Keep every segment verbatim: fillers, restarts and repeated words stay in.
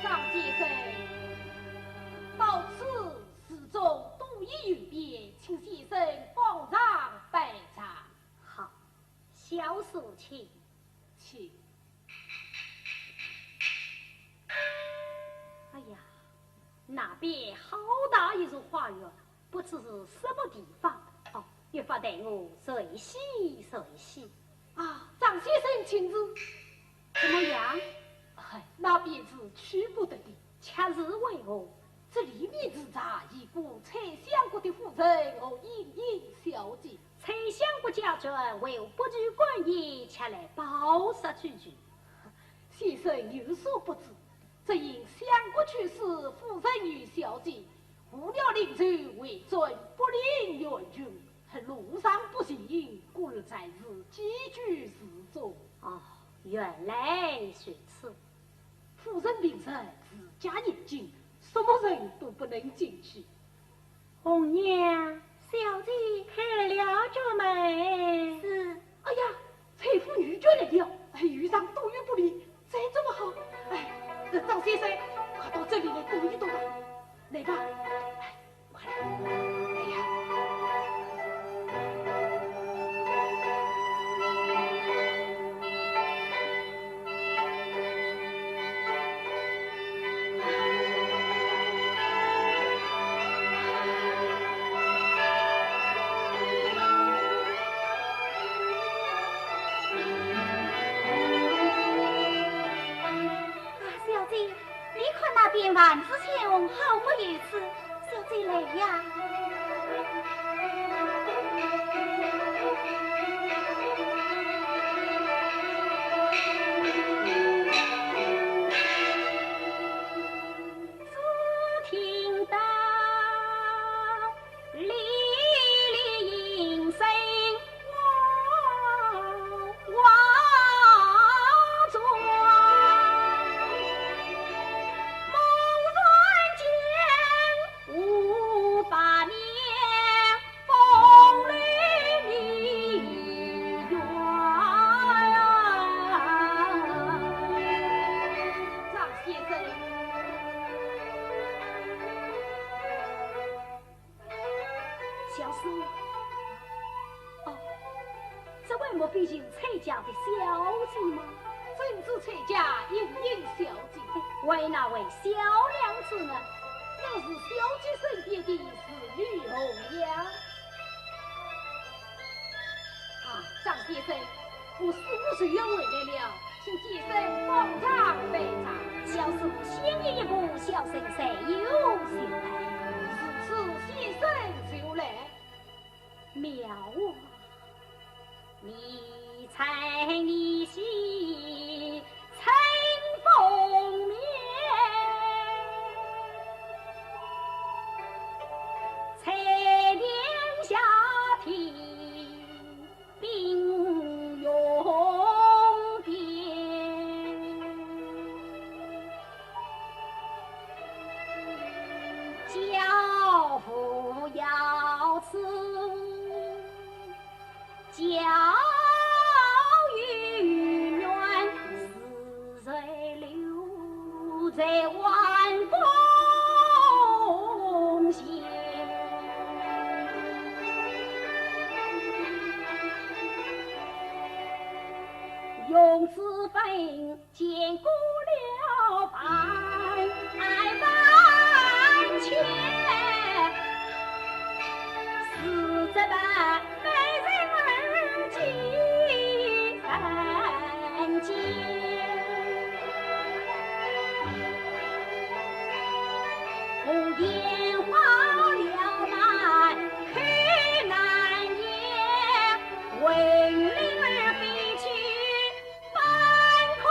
张先生，到此寺中都已游遍，请先生方丈拜茶。好，小婿请。请。哎呀，那边好大一座花园，不知是什么地方。哦，越发待我随喜随喜。啊，张先生请住。怎么样？哎，那便是去不得的。却是为何？这里面住着已故崔相国的夫人和莺莺小姐。崔相国家眷，为何不去观莺，却来饱食居住？先生有所不知，只因相国去世，夫人与小姐误了灵柩，回转博陵原郡，路上不幸，故而暂时寄居寺中。哦，原来如此。夫人平日治家严谨，什么人都不能进去。红娘，小姐开了角门。是。哎呀，崔府女眷来了，哎，遇上多有不便，再怎么好？哎，张先生，快到这里来躲一躲吧。来吧，哎，快来，来呀。啊，小姐，你看那边万紫千红，好不如此。小姐来呀。只听得 离离莺声哇哇转，猛然间无法面风里远。张先生。 小姐。哦，这位莫非就是崔家的小姐吗？正是崔家莺莺小姐。为哪位小娘子呢？那是小姐身边的侍女红娘。啊，张先生， 我师父随要回来了，请先生方丈备茶。小师父先行一步，小生随后就来。如此，先生就来。妙啊！你在你心春风眠，在天下天 冰永变。教父要此，教育远，世人留在晚风闲。 用脂粉煎过了饭，饭前四只半，每人二斤三斤。红颜花了难 口难言，为女儿飞去半空。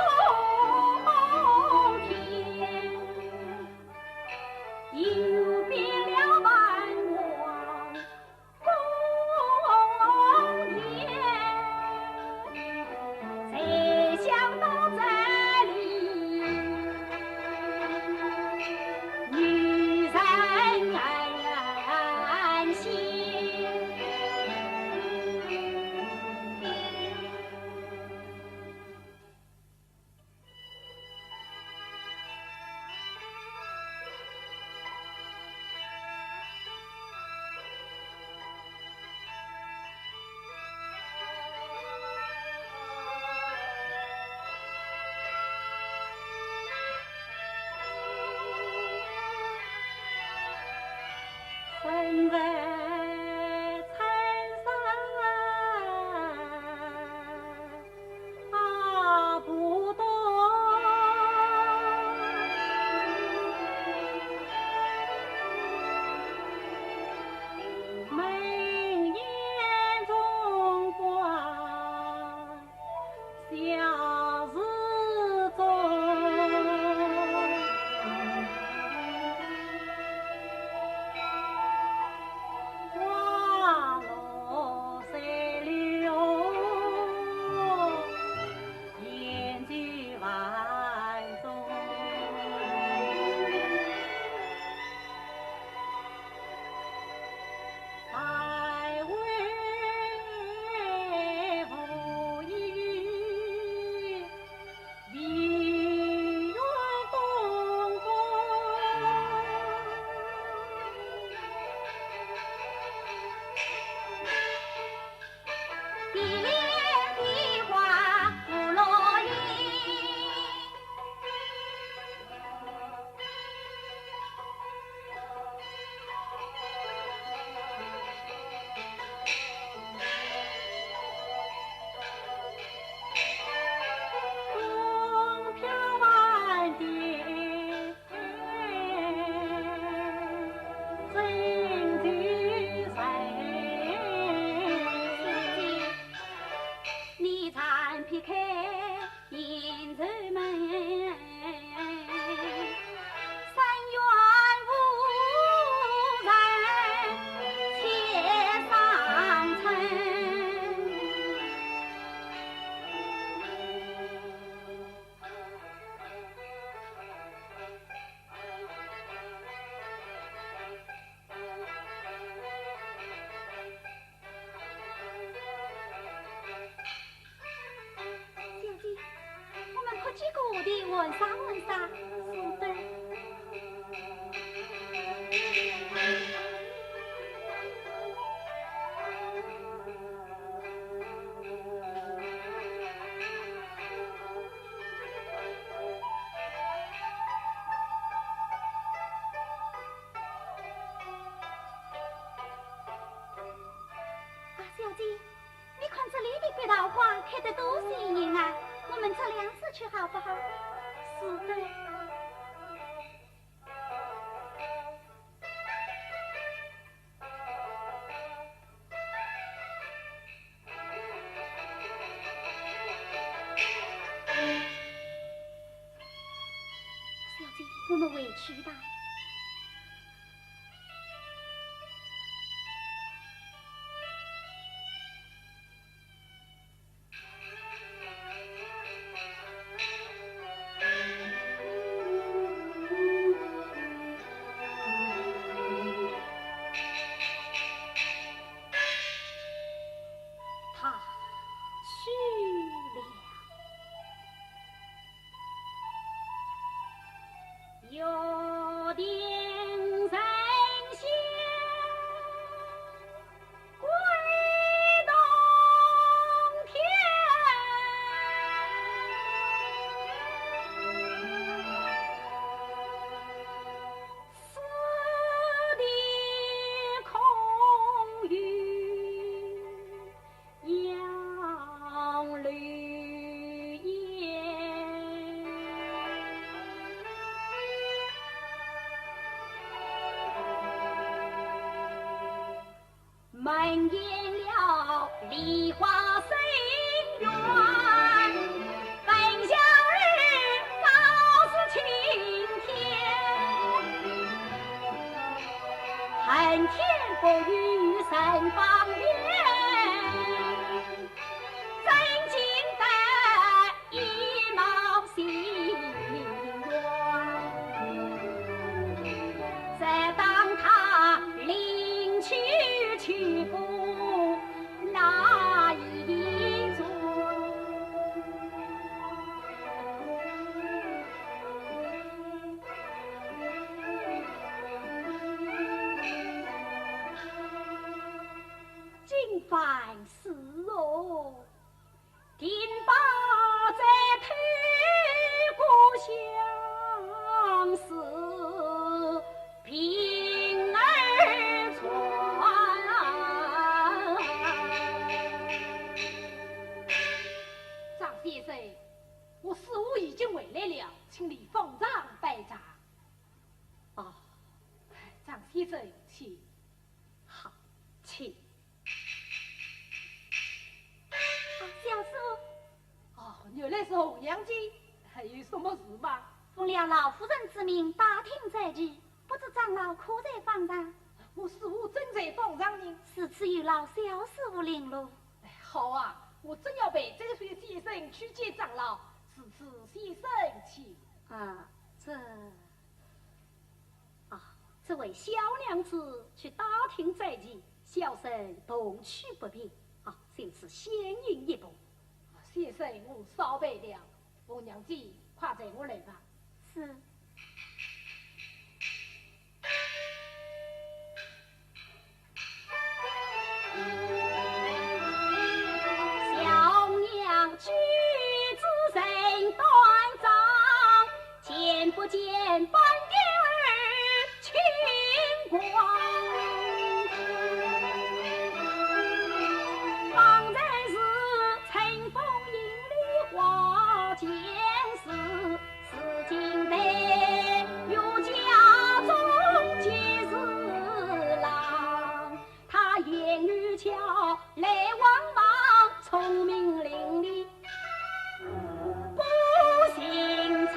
你暂避开。 胭脂门，三院无人且伤春。小姐，我们客居过地，玩耍玩耍。是的。 啊，小姐，你看这里的白桃花开得多鲜艳啊，我们折两枝去好不好？是的。 小姐，我们回去吧。 他去了。今番是哦。请。好，请。啊，小师傅。哦，原来是红娘姐，有什么事吗？奉了老夫人之命，打听斋期，不知长老可在方丈？我师父正在方丈呢。如此有劳小师傅领路。哎，好啊，我正要陪这个先生去见长老，如此先生请。啊，这…… 啊，这位小娘子去打听斋期，小生同去不便。啊，就此先行一步。啊，先生，我少陪了，红娘姐，快随我来吧。是。 小娘举止身端庄，见不见半点儿轻狂。方才是春风引柳花间事， 如今待遇家中见侍郎，他言语巧，来往忙，聪明伶俐，不寻常。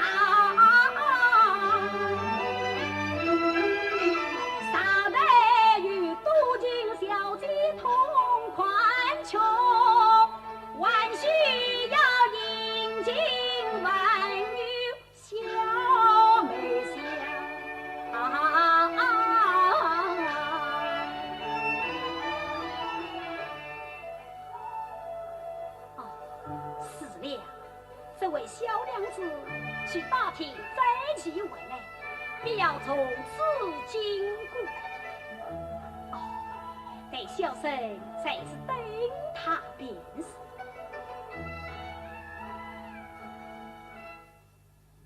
上待与多情小姐同款穷，还需要殷勤问与 小妹香。啊，是了，这位小娘子去打听斋期回来，必要从此经过。哦，待小生在此等她便是。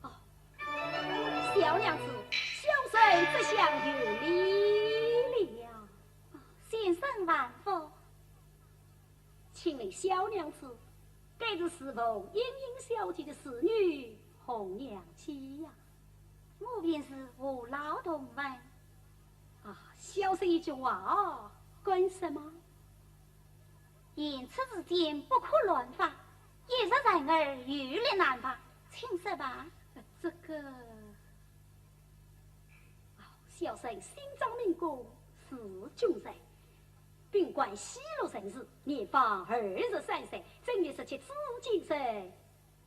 哦，小娘子，小生这厢有礼了。先生万福。请问小娘子，该是侍奉莺莺小姐的侍女红娘姐呀？我便是，何劳动问？啊，小生一句话，干什么？ 言出如箭，不可乱发，一入人耳，有力难拔，请说吧。这个……哦，小生姓张名珙，字君瑞，本贯西洛人氏，年方二十三岁，正月十七子时进士，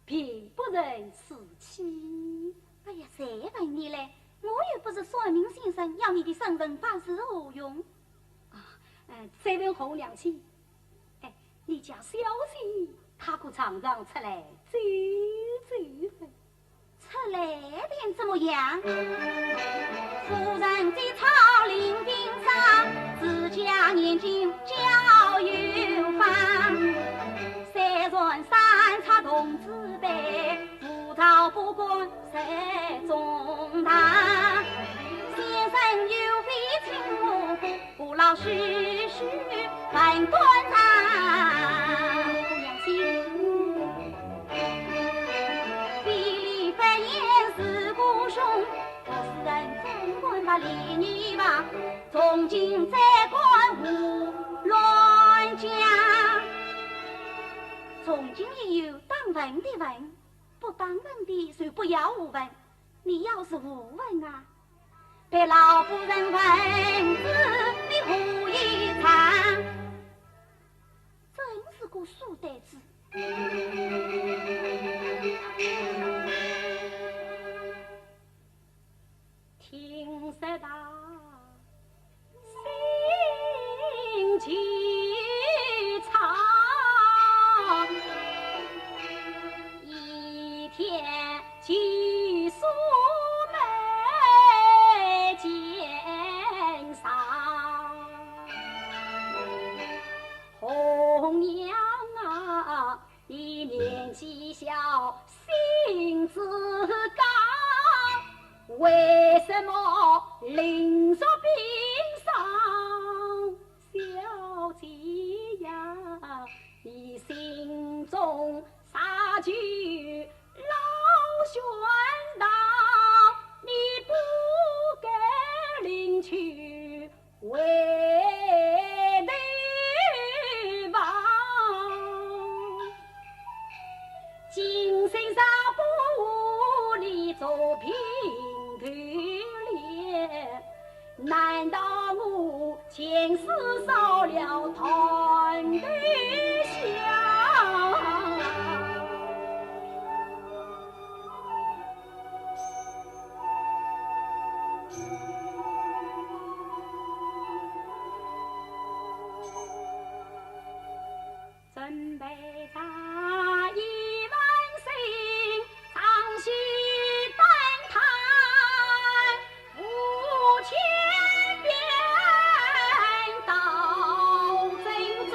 并不曾娶妻。哎呀，谁问你嘞？我又不是算命先生，要你的生辰八字何用？啊，呃，再问红娘姐，哎，你家小姐她可常常出来走走呢？出来点怎么样？夫人在草林边上，自家眼睛叫有方。三船三叉童子背， 舞刀不管谁中堂。先生有非请我，不劳徐徐问断肠。姑娘心，非礼勿言是孤雄，我是人怎敢把礼仪忘？从今再敢胡乱讲。从今以后，当问的问， 不当问的就不要胡问，你要是胡问啊，被老夫人闻知，你何以偿？真是个书呆子。听说他 心情差，一天寄宿没见上。红娘啊， 你年纪小，心志刚，为什么临着病上？小姐呀，你心中啥就老悬荡，你不该临去难道我前世烧了团头香？准备打一碗水，唱戏弹弹，无钱变到正嘴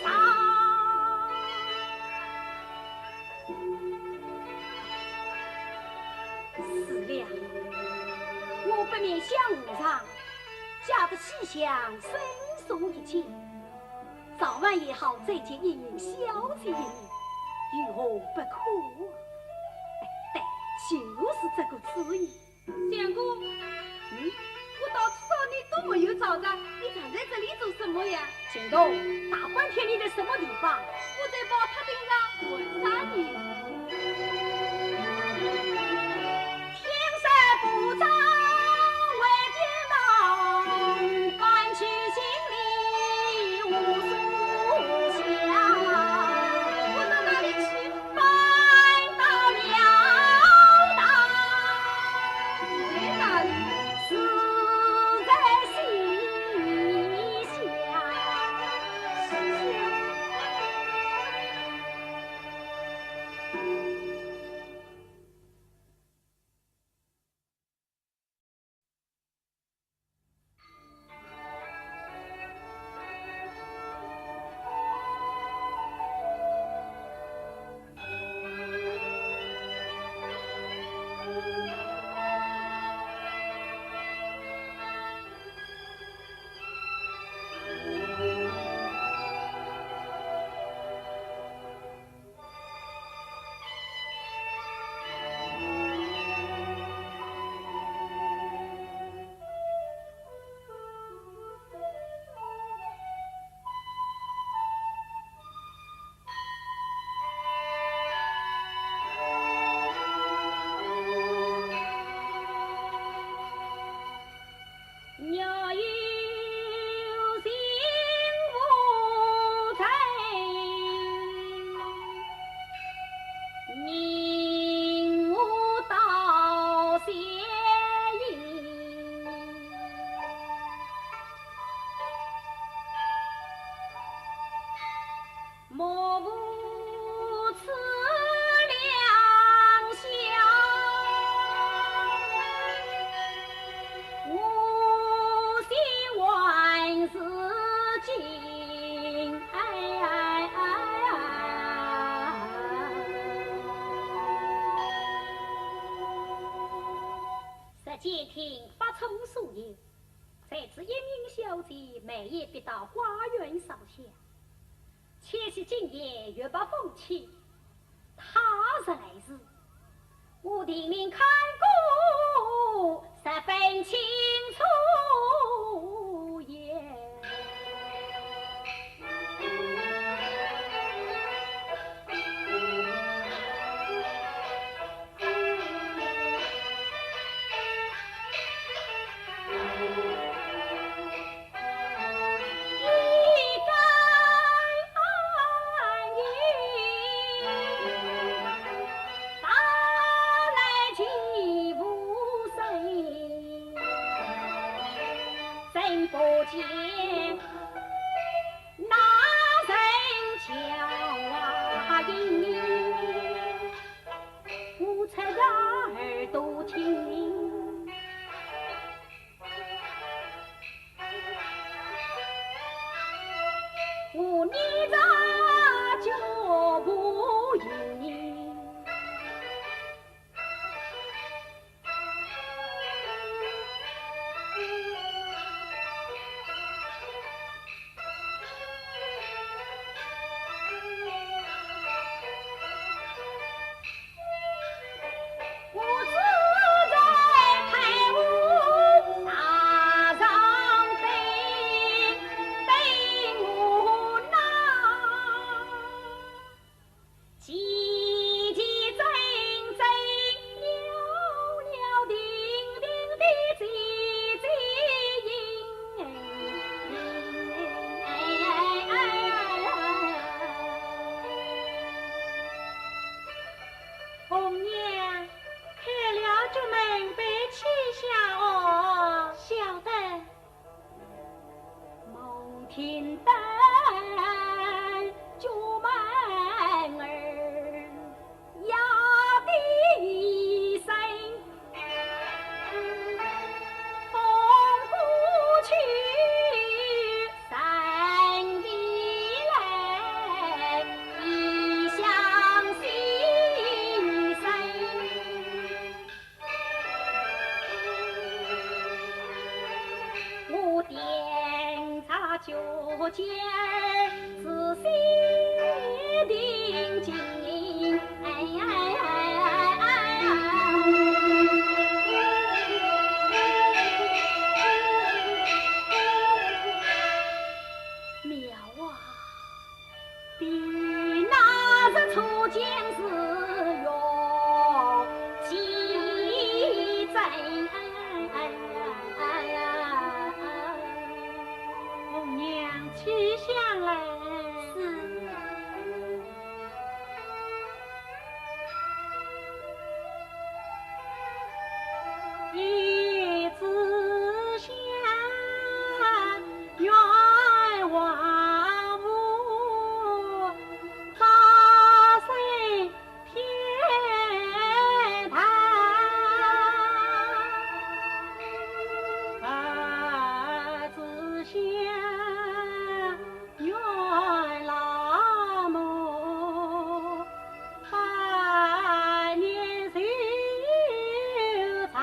上。是了，我不免向和尚借得西厢深入一间，早晚也好再见莺莺小姐一面，有何不可？哎，对，就是这个主意。相公，嗯？我到处找你都没有找着，你站在这里做什么呀？ 行动，大半天你在什么地方？我在宝塔顶上玩耍呢。天色不早，回天堂，赶去寻你无所想。我到哪里去？ 翻到庙堂，在哪里？住在西厢。西厢。只见庭发冲所有，才知莺莺小姐每夜必到花园烧香。 且喜今夜月白风清，他日来时，我定能看个十分清楚也。平等竹门儿呀的一声，风过去山里来，一响心声。 我点茶酒尖儿仔细定睛，哎呀哎呀哎呀哎呀。妙啊！ 比那日初见时容易增。红娘，取香来。是。 一枝香，远望无，高升天堂。二枝香， 愿老母百年寿长。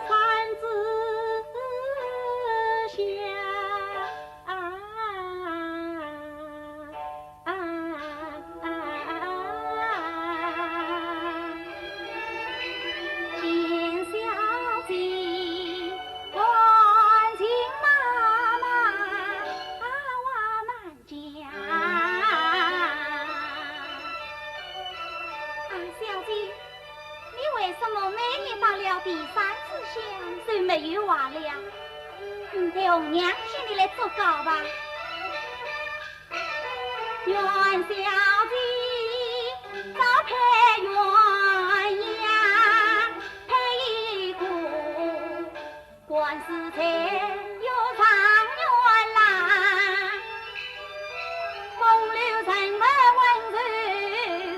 三枝香。 见小姐，含情脉脉，啊，话难讲。啊，小姐，你为什么每日到了第三支香就没有话了？嗯，待红娘替你来祝告吧。 愿小姐早配鸳鸯配一个，官司才有状元郎。风流人物问谁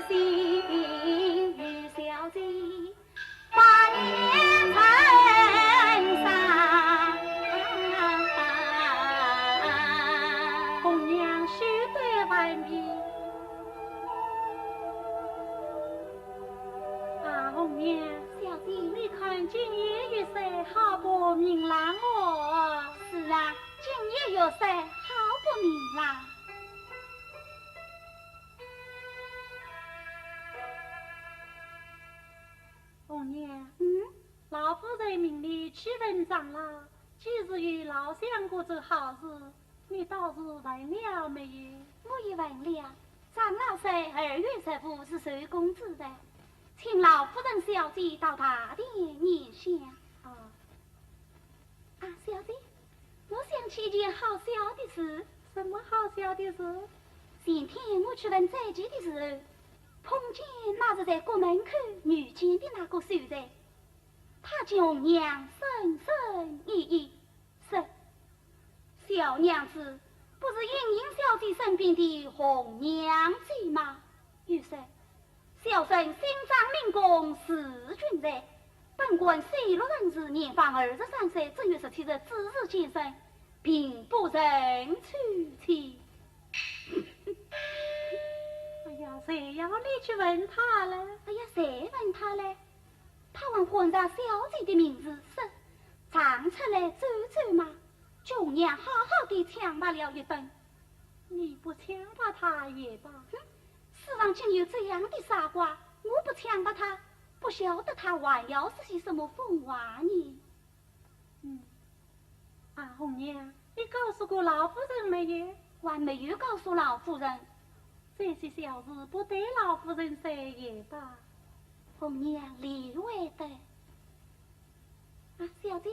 心，与小姐 百年成双。红娘休得万变。啊，红娘。小姐。你看今夜月色好不明朗哦。是啊，今夜月色好不明朗。 红娘。嗯？老夫人命你去问长老，几时与老相国做好事，你倒是问了没有？我已问了，长老说二月十五是周公之日，请老夫人小姐到大殿拈香。啊。 啊，小姐，我想起一件好笑的事。什么好笑的事？前天我去问斋期的时候，碰见那日在国门口遇见的那个秀才，他见红娘深深一揖，说：小娘子，不是莺莺小姐身边的红娘姐吗？ 又说：小生姓张名珙字君瑞，本贯西洛人氏，年方二十三岁，正月十七日子时降生，并不曾娶妻。哎呀，谁要你去问他了？哎呀，谁问他了？他还唤着小姐的名字，说：常出来走走嘛，叫红娘好好地抢白了一顿。你不抢白他也罢。哼， 世上竟有这样的傻瓜，我不抢白他，不晓得他还要说些什么疯话呢。嗯。啊，红娘，你告诉过老夫人没有？还没有告诉老夫人。这些小事不对老夫人说也罢。红娘理会得。啊，小姐，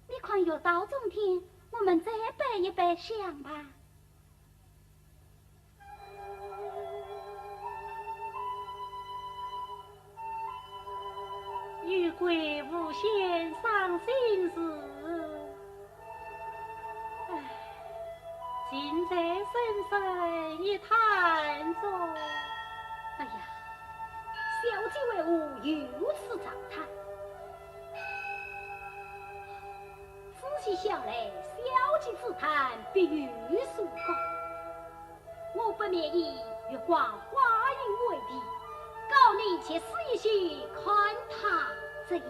你看月到中天，我们再拜一拜香吧。为无限伤心事，唉，尽在深深一叹中。哎呀，小姐为何如此长叹？仔细想来，小姐之叹必有所感。 我不免以月光花影为题，高吟一首诗看她怎样。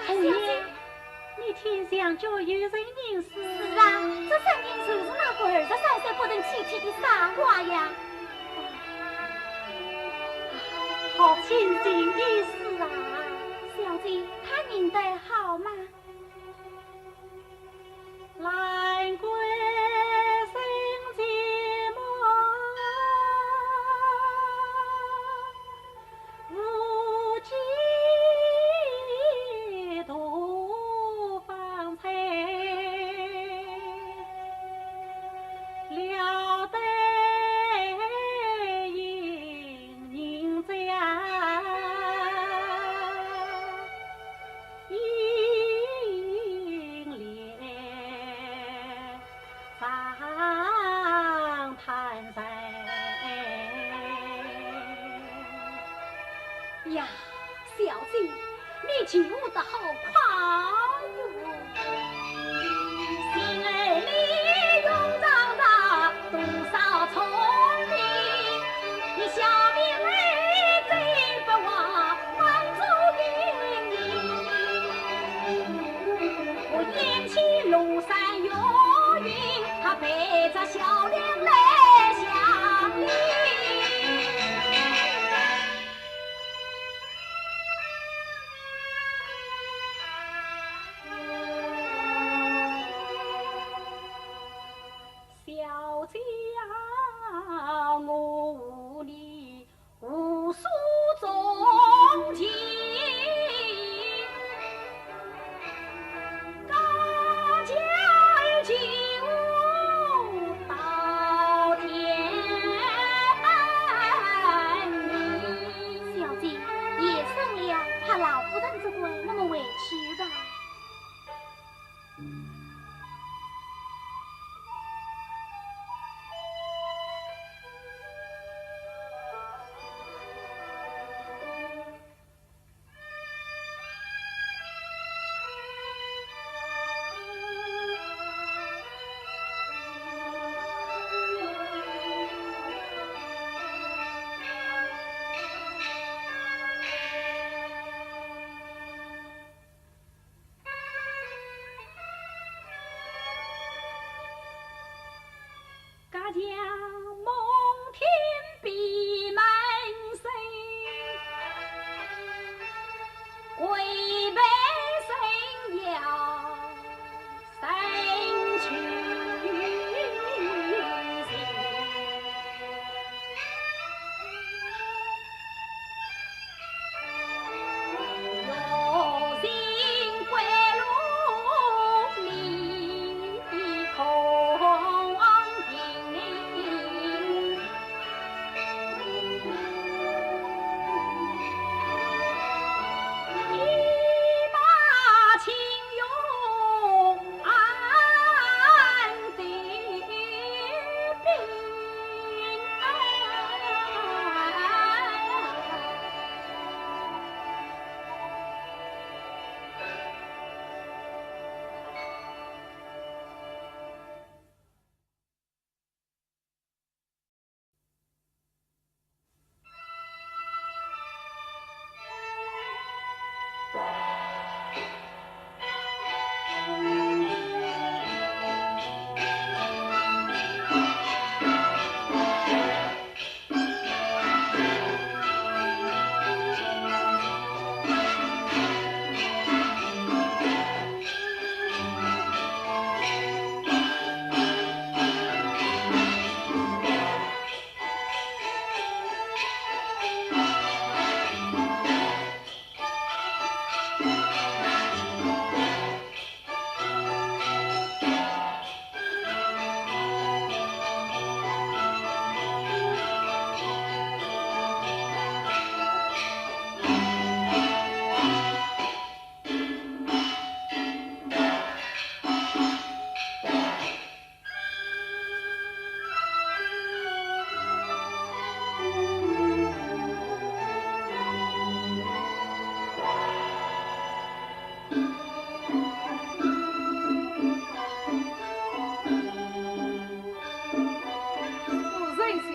哎呀，你听墙角有人吟诗。是啊，这声音就是那个二十三岁不曾娶妻的傻瓜呀。好清新的诗啊。小姐，他吟得好吗？ 呀，小姐，你进步得好快哟！小姐啊，我和你 小姐，夜深了，怕老夫人责怪，我们回去吧。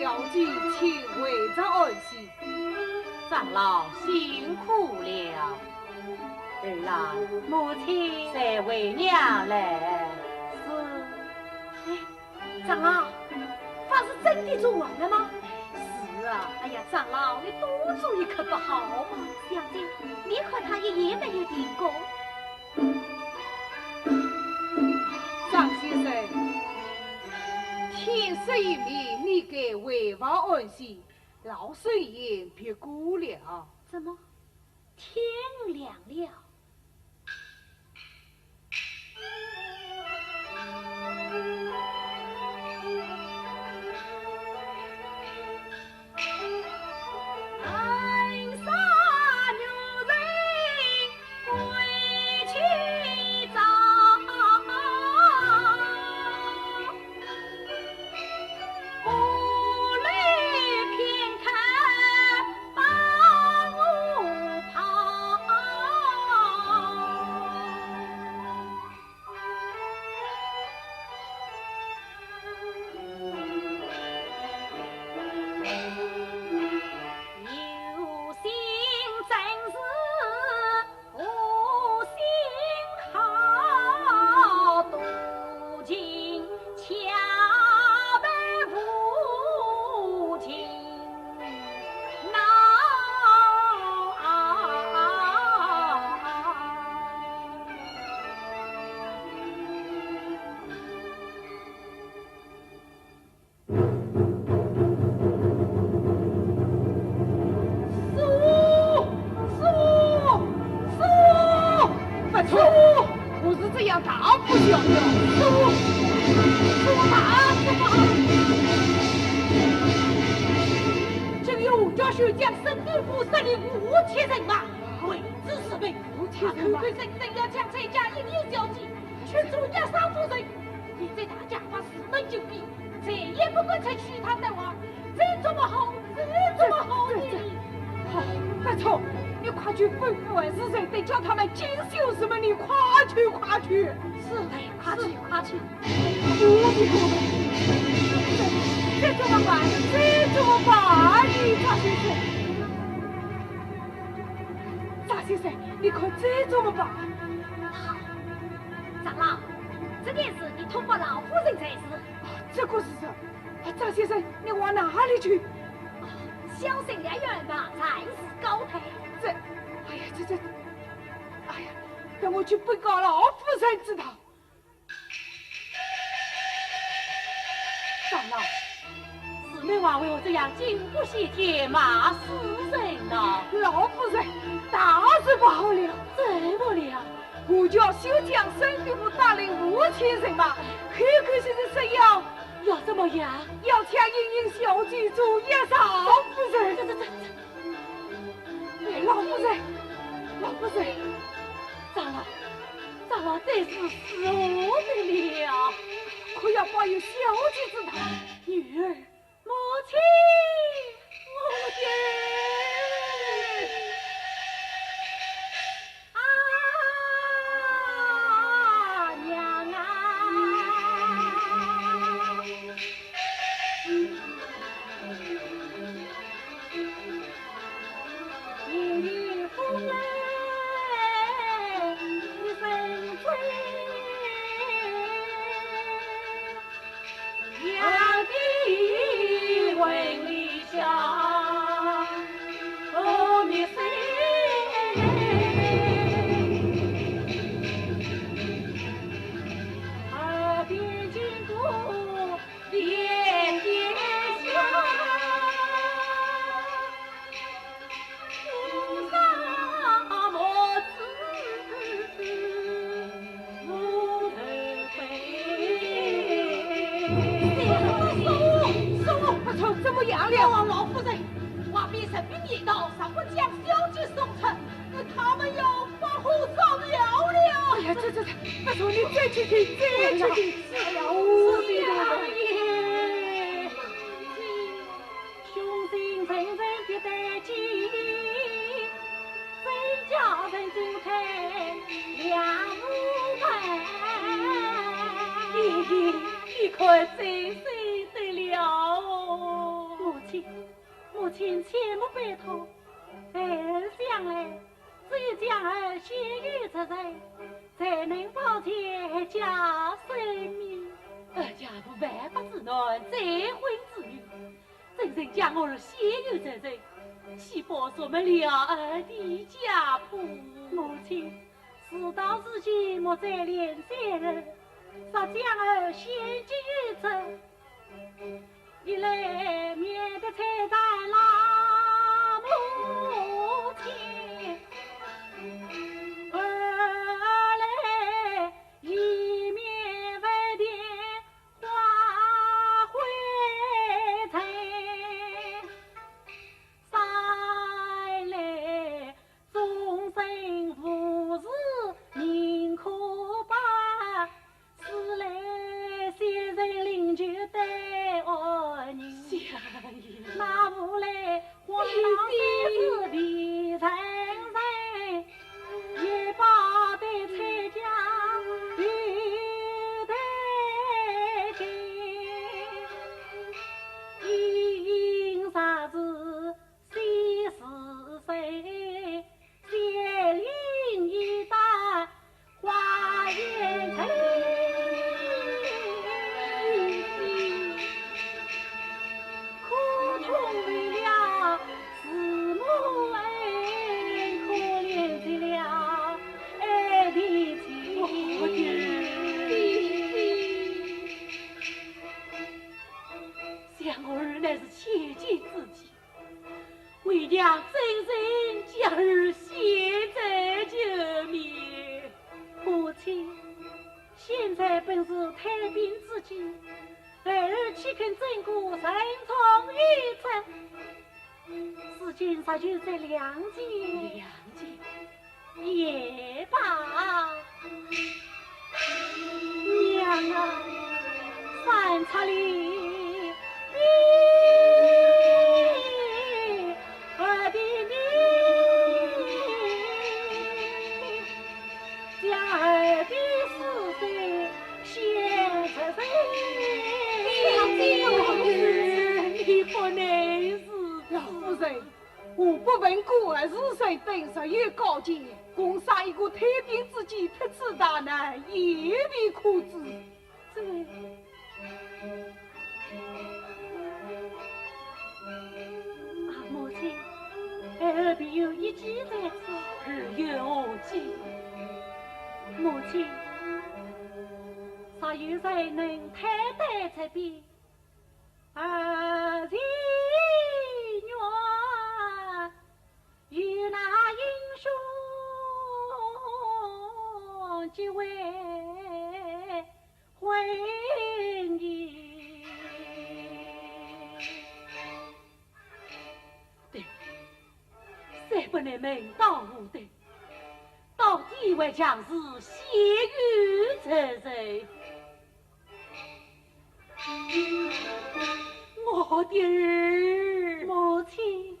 小姐请回床安歇。长老辛苦了。儿啊，母亲。随为娘来。是。哎，长老，法事真的做完了吗？是啊。哎呀，长老，你多做一刻不好吗？小姐，你和他一夜没有停过。 张先生，天色已明，你该回房安歇，老身也别过了。怎么，天亮了？师父，师父，师父，不错，师父，何事这样大呼小叫？师父，师父，大师父。这个胡家修将沈德富杀了五千人马，为之是非。五千人马？他口口声声要抢蔡家莺莺小姐，却捉押杀夫人。 现在大家把事门就闭，再也不敢再去探讨了。这怎么好？这怎么好呢？这，这，这，好，不错，你快去吩咐二十人，得叫他们进修什么，你快去，快去。是，哎，快去，是，快去。这，这怎么办？这怎么办？你张先生，张先生，你看这怎么办？好，长老，这件事你通报老夫人才是。 啊，这个是什么？啊，张先生，你往哪里去？哦，小生要远房，暂时告退。这，哎呀，这，这，哎呀，等我去禀告老夫人知道。长老，四妹王为何这样惊呼啸天，骂死人呢？老夫人，大事不好了！怎么了？ 我家修将沈德富带领五千人马，口口声声说要，要怎么样？要抢莺莺小姐做押杀夫人。这，这，这，这，哎，老夫人，老夫人，长老，长老，这是如何得了？可要保佑小姐之道。女儿， 母亲，我的，啊，娘啊！ 师父，师父，不错，怎么样了？老夫人，外边士兵已到，十分将小姐送出，那他们要发火烧庙了。哎呀，这，这，这，不错，你再去听，再去听。哎呀，是的。 你，你，你可真是得了哦。母亲切莫悲痛，孩儿想来，只有将儿献与贼人，才能保全家性命。哀家无万法之难再婚之女，怎忍将儿献与贼人，岂不辱没了儿的家谱？母亲，事到如今，莫再恋爱了，若将儿献给贼人， 一来免得拆散老母亲，二来以免为添花灰尘，三来终身无事宁可把 此来先生灵柩对安宁。相爷。那无奈荒唐三世未曾人，也报得蔡家有代情。因啥事 四十岁，仙灵已到花园城。苦痛为了慈母恩，可怜极了爱的情。想儿乃是千金之际， 为娘怎忍将儿献在贼面？母亲，现在本是退兵之际，孩儿岂肯真过城中游走？如今若有这良机，良机？ 也罢。娘啊，三尺里，你儿的命，将儿的尸首献出去。你不能如此。老夫人， 我不问过儿是谁，等若有高见，共杀一个退兵之计，脱此大难，也未可知。这……啊，母亲，孩儿必有一计在此。儿有何计？母亲，若有谁能退得贼兵， 儿情愿与那英雄结为婚姻。对，谁不能门当户对，到底为将士献与贼人。 我的儿，母亲，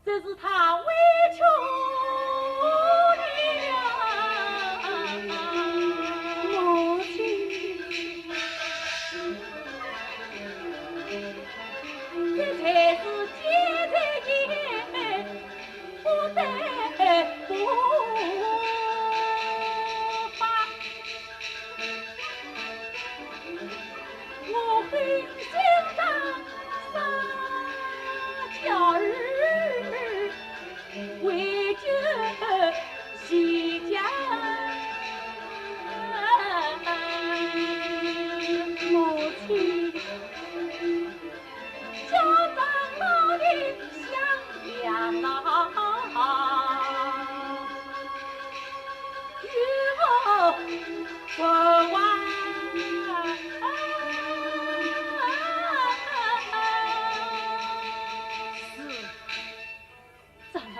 这是他委屈你了。母亲，这才是见人言，不得不发。 我本想着啥叫儿为救西家。母亲， 家长老的想养老，与我说话。是。 长老，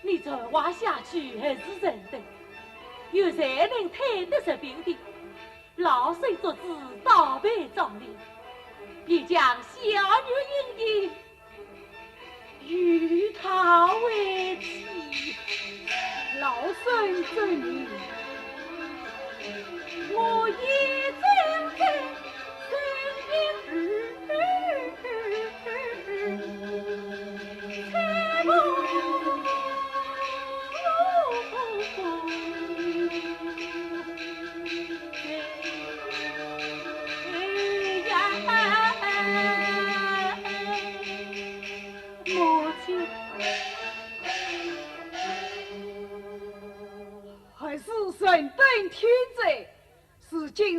你传话下去还是认得，有谁能退得贼兵的？老身做主倒办葬礼，便将小女莺莺与他为妻。老身遵命。我也遵命。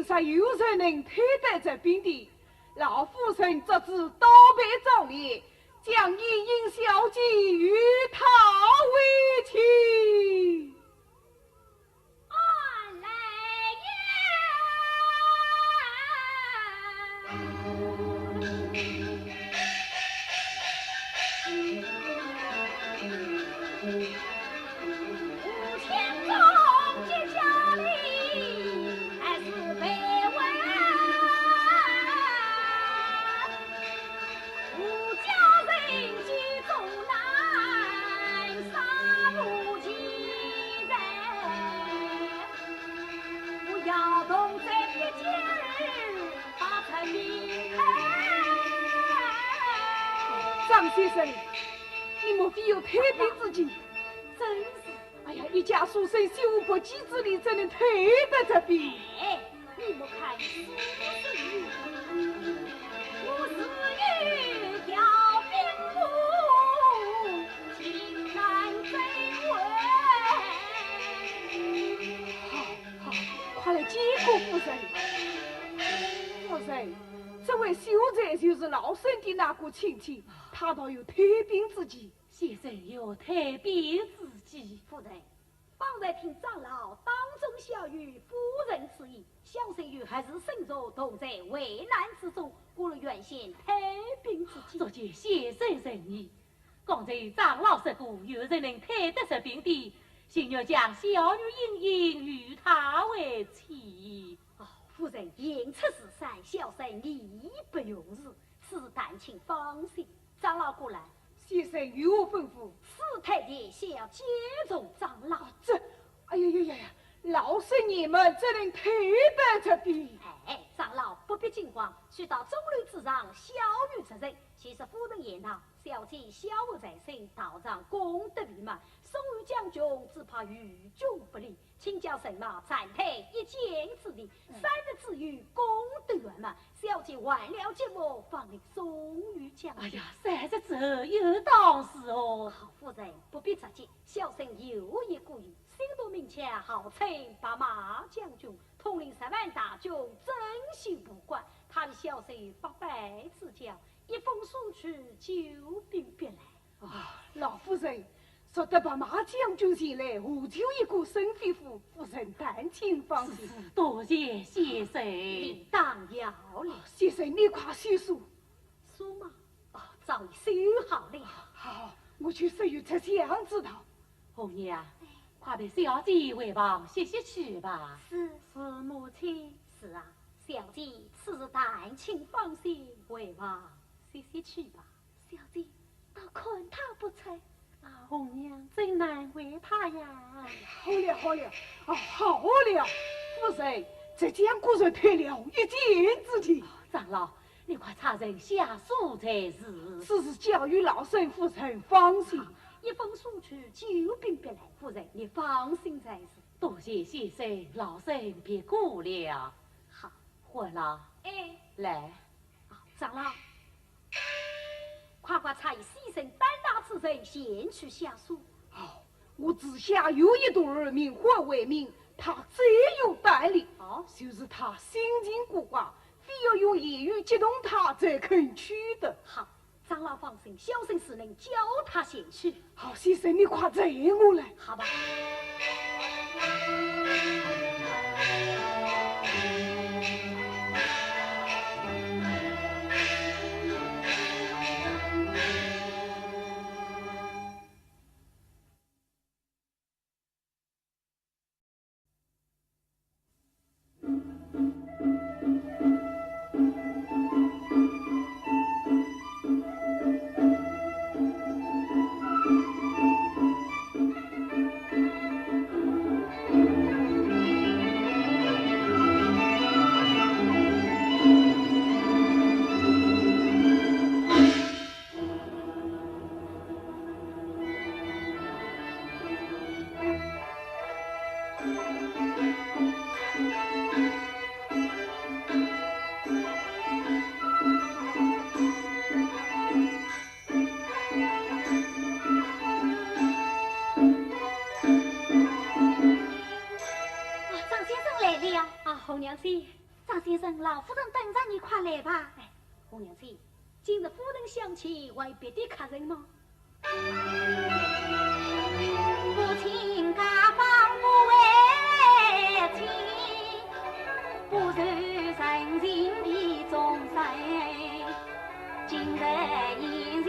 若有人能退得贼兵的，老夫人做主倒杯壮烈，将莺莺小姐与他为妻。 张先生，你莫非有退兵之计？正是。哎呀，一介书生，虽无不济之力，怎能退得贼兵？哎，你莫看书生，我自有调兵符，定然镇稳。好，好，快来见过夫人。夫人，这位秀才就是老身的那个亲戚，他倒有退兵之计。 先生有退兵之计。夫人，方才听长老当众晓谕夫人之意，小生与合寺僧俗同在危难之中，故而愿献退兵之计。多谢先生仁义。刚才长老说过，有人能退得贼兵的，情愿将小女莺莺与他为妻。哦，夫人行出是善，小生义不容辞，此事但请放心。长老过来。 先生有何吩咐？此帖前需要见从长老。啊，这，哎呀呀呀呀，老身年迈，怎能退得贼兵？哎，长老不必惊慌，须到钟楼之上晓谕贼人，即使夫人言道，小姐晓悟在身，道上功德圆满，送与将军，只怕于军不利。 请叫人马暂退一箭之地，嗯。三日之后功德圆满，小姐完了节目，方能送与将军。哎呀，三日之后又当是何？好，夫人不必着急，小生有一个意，新都名将号称白马将军，统领十万大军，镇守蒲关，他与小生有八拜之交，一封书去，救兵必来。 啊，老夫人，说得白马将军前来，何求一个沈飞虎，夫人但请放心。是，是，多谢先生。理当要礼。先生，你快写书。书吗？哦，早已写好了。好，我去说与丞相知道。红娘，快陪小姐回房歇息去吧。是。是，母亲。是啊，小姐，此事但请放心，回房歇息去吧。 小姐，倒看他不出。啊，红娘真难为他呀。好了，好了，啊，好了，夫人，这将果然退了一箭之地。长老，你快差人下书才是。此事交与老身，夫人放心。好，一封书去，救兵必来，夫人你放心才是。多谢先生，老身别过了。好。欢郎。哎。来。啊，长老。 快快差一些人担当此人前去下书。哦，我知下有一徒儿名唤慧明，他最有胆力。哦。就是他心情古怪，非要用言语激动他才肯去的。好，长老放心，小生自能叫他前去。好，先生，你快随我来。好吧。来吧。哎，红娘姐，今日夫人相请，还有别的客人吗？不请家方不为请，不受人情的众生，今日宴席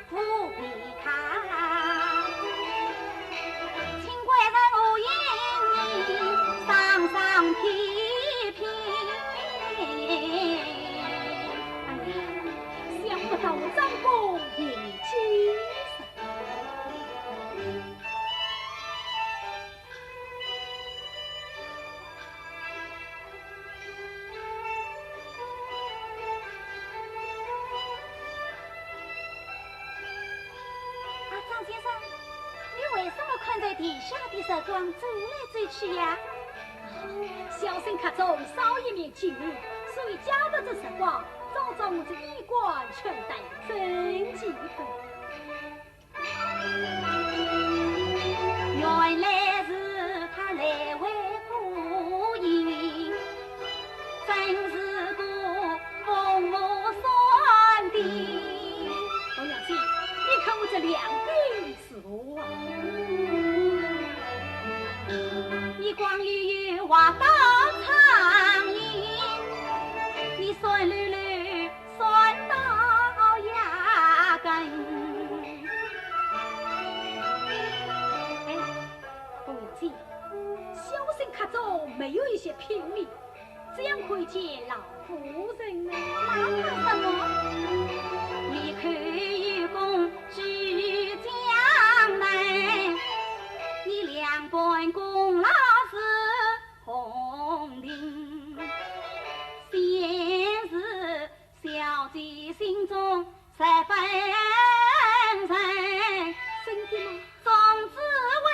不必客。请贵人何因赏赏品品。哎呀，想不到张公也进城。 啊，张先生，你为什么看着地下的石框走来走去呀？小生客中少一面镜儿，所以借着这石框，照照我这衣冠穿戴，真奇特。 原来是他来会孤影，真是个凤凰双的。红娘姐，你看我这两鬓如何啊？你光溜溜话到苍蝇，你酸溜溜 酸到牙根。哎，红娘姐，小生客中没有一些品味，怎样可以见老夫人呢？那怕什么？你口有功举江南，你两半功劳是红亭，先是 小姐心中十分沉。真的吗？总只为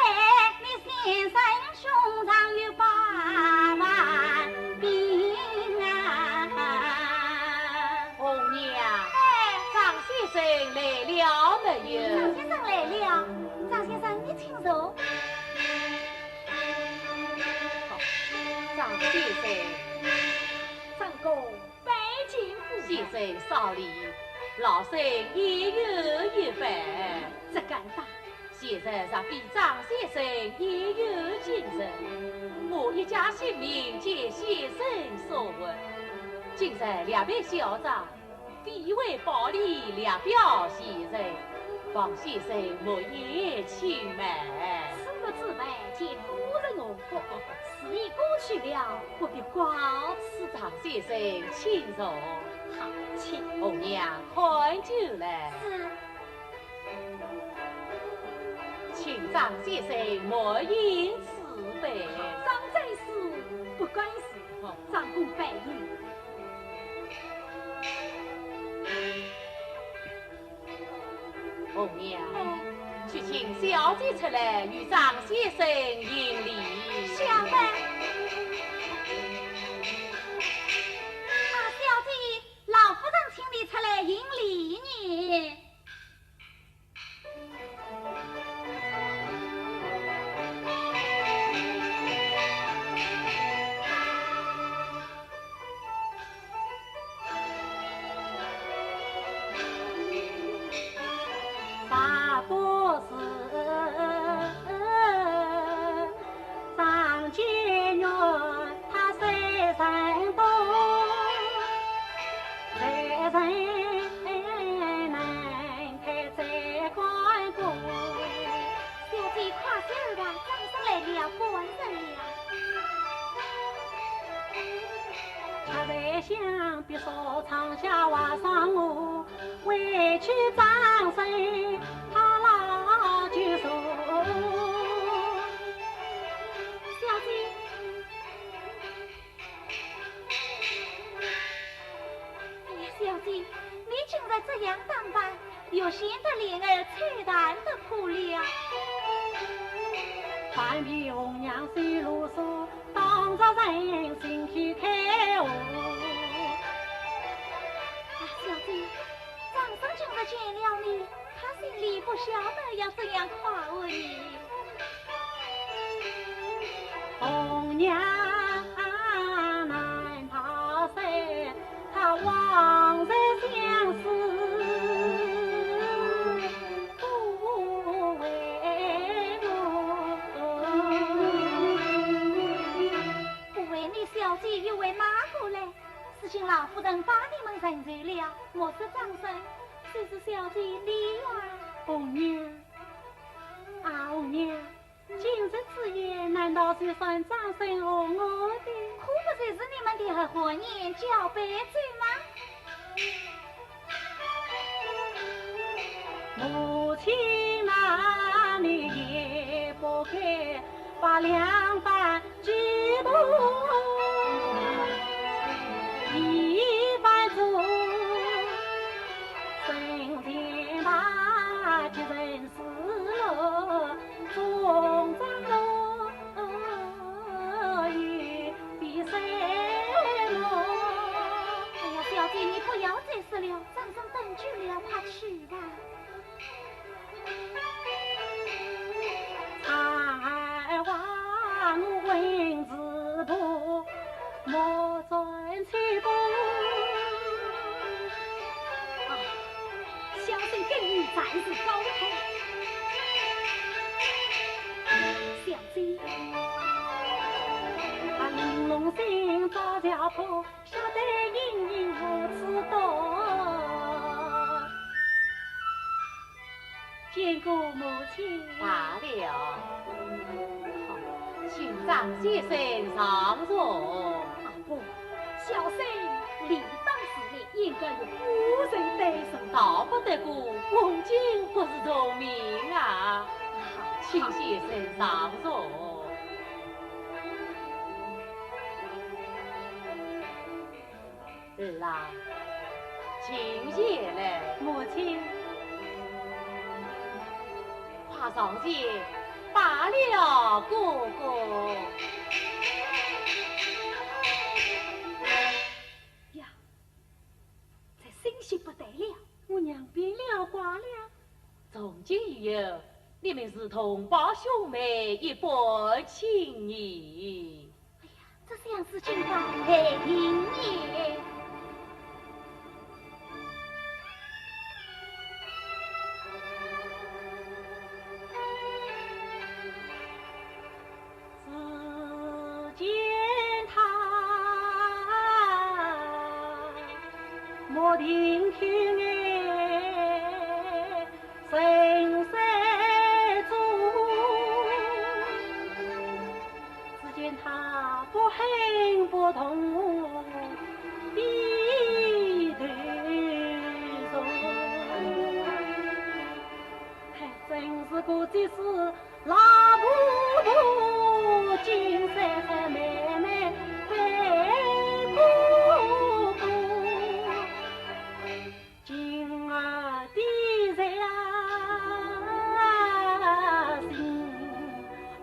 你先生胸上有八万兵啊。红娘，哎。张先生来了没有？张先生来了。张先生，你请坐。好，张先生。张公。 拜见夫人。先生少礼，老身也有一番。只敢当。先生若非张先生也有近臣，我一家性命皆先生所护。今日列位小长，非为暴力，列表先生，望先生莫嫌轻慢。此物之外，见夫人何福？ 事已过去了，不必挂齿。张先生，请坐。好，请。红娘，看酒来。是。请张先生满饮此杯。张在此，不敢辞。好。张公拜饮。 红娘，哎。去请小姐出来，与张先生行礼。晓得。啊，小姐，老夫人请你出来行礼呢。 小姐，快些儿吧，张生来了，不安生了。 小姐，哎呀，小姐，你今日这样打扮，又显得脸儿璀璨得可怜。 啊，小姐，张生今日见了你，他心里不晓得要怎样夸我呢。把你们认罪了，莫说张生，就是小姐你呀。红娘，啊，红娘，今日之宴难道是算张生和我的？可不就是你们的合欢宴交杯酒吗？母亲啊，你也不该把两半 几度一番走，身前那几人是路，中长路也比谁路。哎呀，小姐，你不要再说了，张生等久了，快去吧。 才华我文字部，莫转去读。啊，小生跟你暂时告退。小姐，啊，玲珑心照脚步， 晓得隐隐如此多。见过母亲。罢了。好，请张先生上座。啊，不，小生理当侍立，应该由夫人代受。道不得过，恭敬不如从命啊。好，请先生上座。 儿啊，请起来。母亲。快上前，罢了哥哥。呀，这信息不得了。我娘变了卦了。从今以后，你们是同胞兄妹，一般情谊。 哎呀，这样是情到何年也？只见他莫停口哎， 声色中，只见他不哼不动低头坐。哎，真是个，这是老婆婆，金山山妹妹，白姑姑。 今儿的日啊，心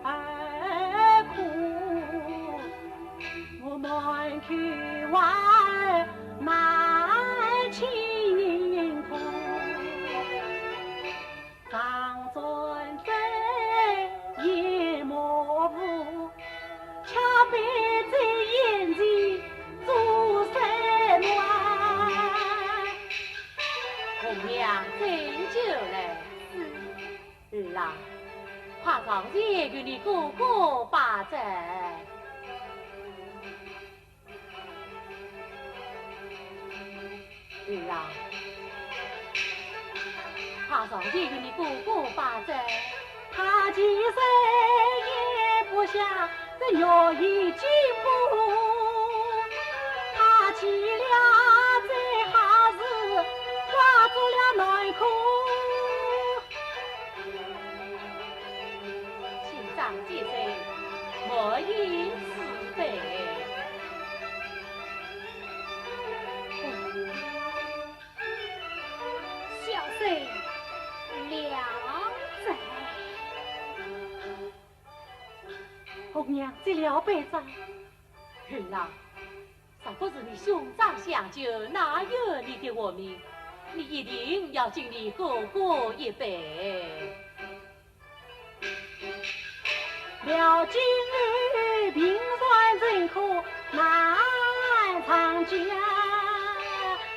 儿苦，我满口话儿难清苦。 上转身也模糊，却被这眼睛做什么？红娘斟酒来。是。儿啊，快上前与你哥哥拜酒。 儿啊，快上前与你哥哥拜酒。他其实也不想这月夜寂寞，他起了这好事，化作了难过。 请张先生满饮此杯。小生了罪。红娘接了杯盏。儿啊， 若不是你兄长相救，哪有你的活命？你一定要敬你哥哥一杯。了今日平川人苦难长久，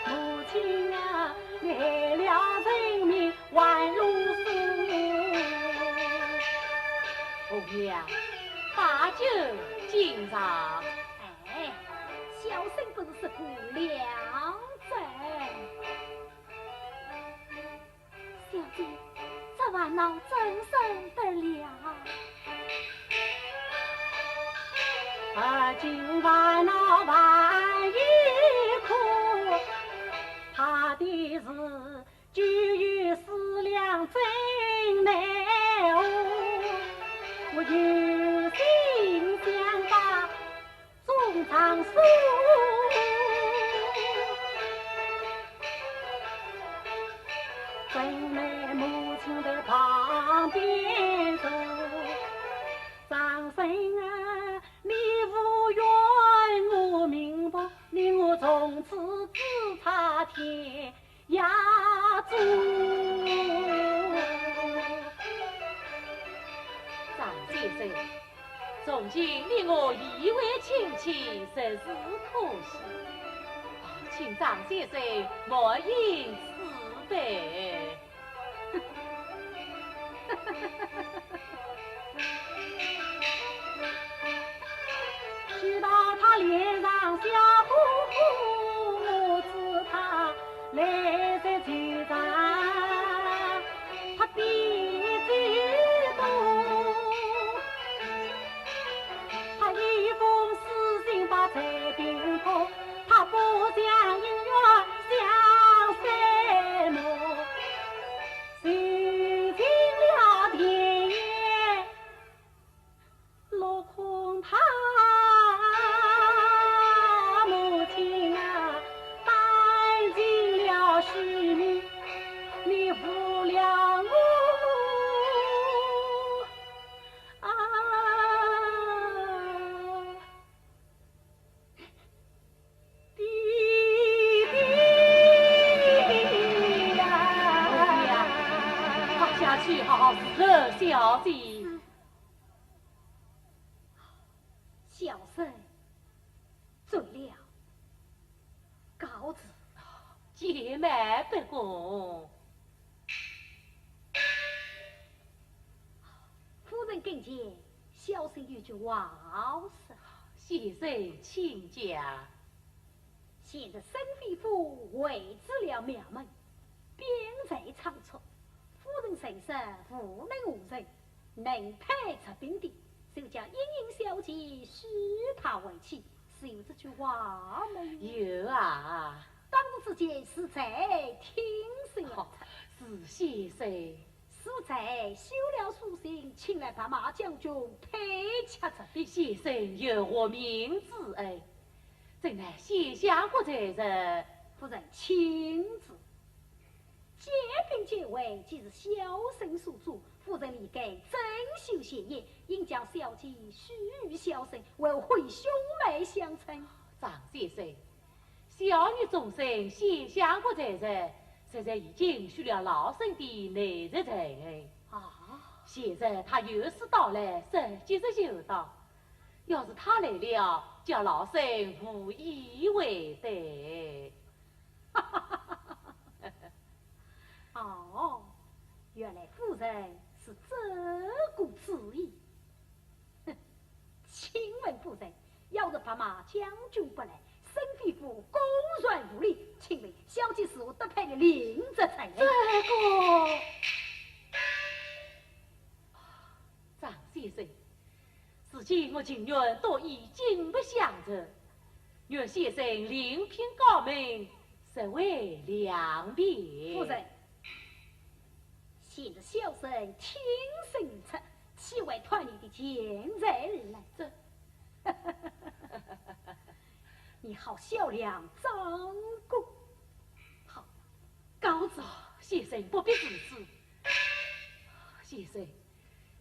母亲啊，你害了人命 还如此。红娘，把酒敬上。哎，小生本是苦了。恼怎生得了？而今烦恼万千苦，怕的是 酒与思量真难熬，我有心想把衷肠诉，怎奈母亲在旁边坐。张生啊，你无怨我明白，你我从此只差天 呀，祝张先生，从前你我已为亲戚，实是可惜。请张先生莫因此悲。 知道他脸上笑呵呵，我知他泪在潸然，他比谁多。他一封书信把谁冰冻，他不讲恩怨想什么？谁进了田野， 落空他母亲啊，担尽了虚名，你负了我啊，爹爹呀！快下去好好侍候小姐。 小生醉了，告辞。姐妹不敢。夫人跟前，小生有句话要说。先生请讲。 现在沈飞虎回至了庙门，兵在仓促，夫人甚是无能为力，能派出兵的，就叫莺莺小姐许他为妻，是有这句话没有？有啊。当时之间是谁听信了？哦，是先生。 是谁修了书信，请来白马将军配吃着的？先生有活命之恩，怎奈先相国在日。夫人请旨。借兵解围，既是小生所做，夫人理该遵守前言，应将小姐许与小生，为何兄妹相称？张先生， 小女终身先相国在日，实在已经许了老身的内侄陈恩。啊？现在他有事到来，实即是有道。要是他来了，叫老身无以为对。哦，原来夫人是这个主意。 哼，请问夫人，要是白马将军不来，沈飞虎公然无礼，请问小姐是否得配的令侄陈恩？这个，张先生，如今我情愿多以金帛相赠，愿先生另聘高门，实为良便。夫人， 现在小生挺身而出，岂为拖泥的钱财而来？这，你好小量张弓。好，告辞。先生不必如此。先生，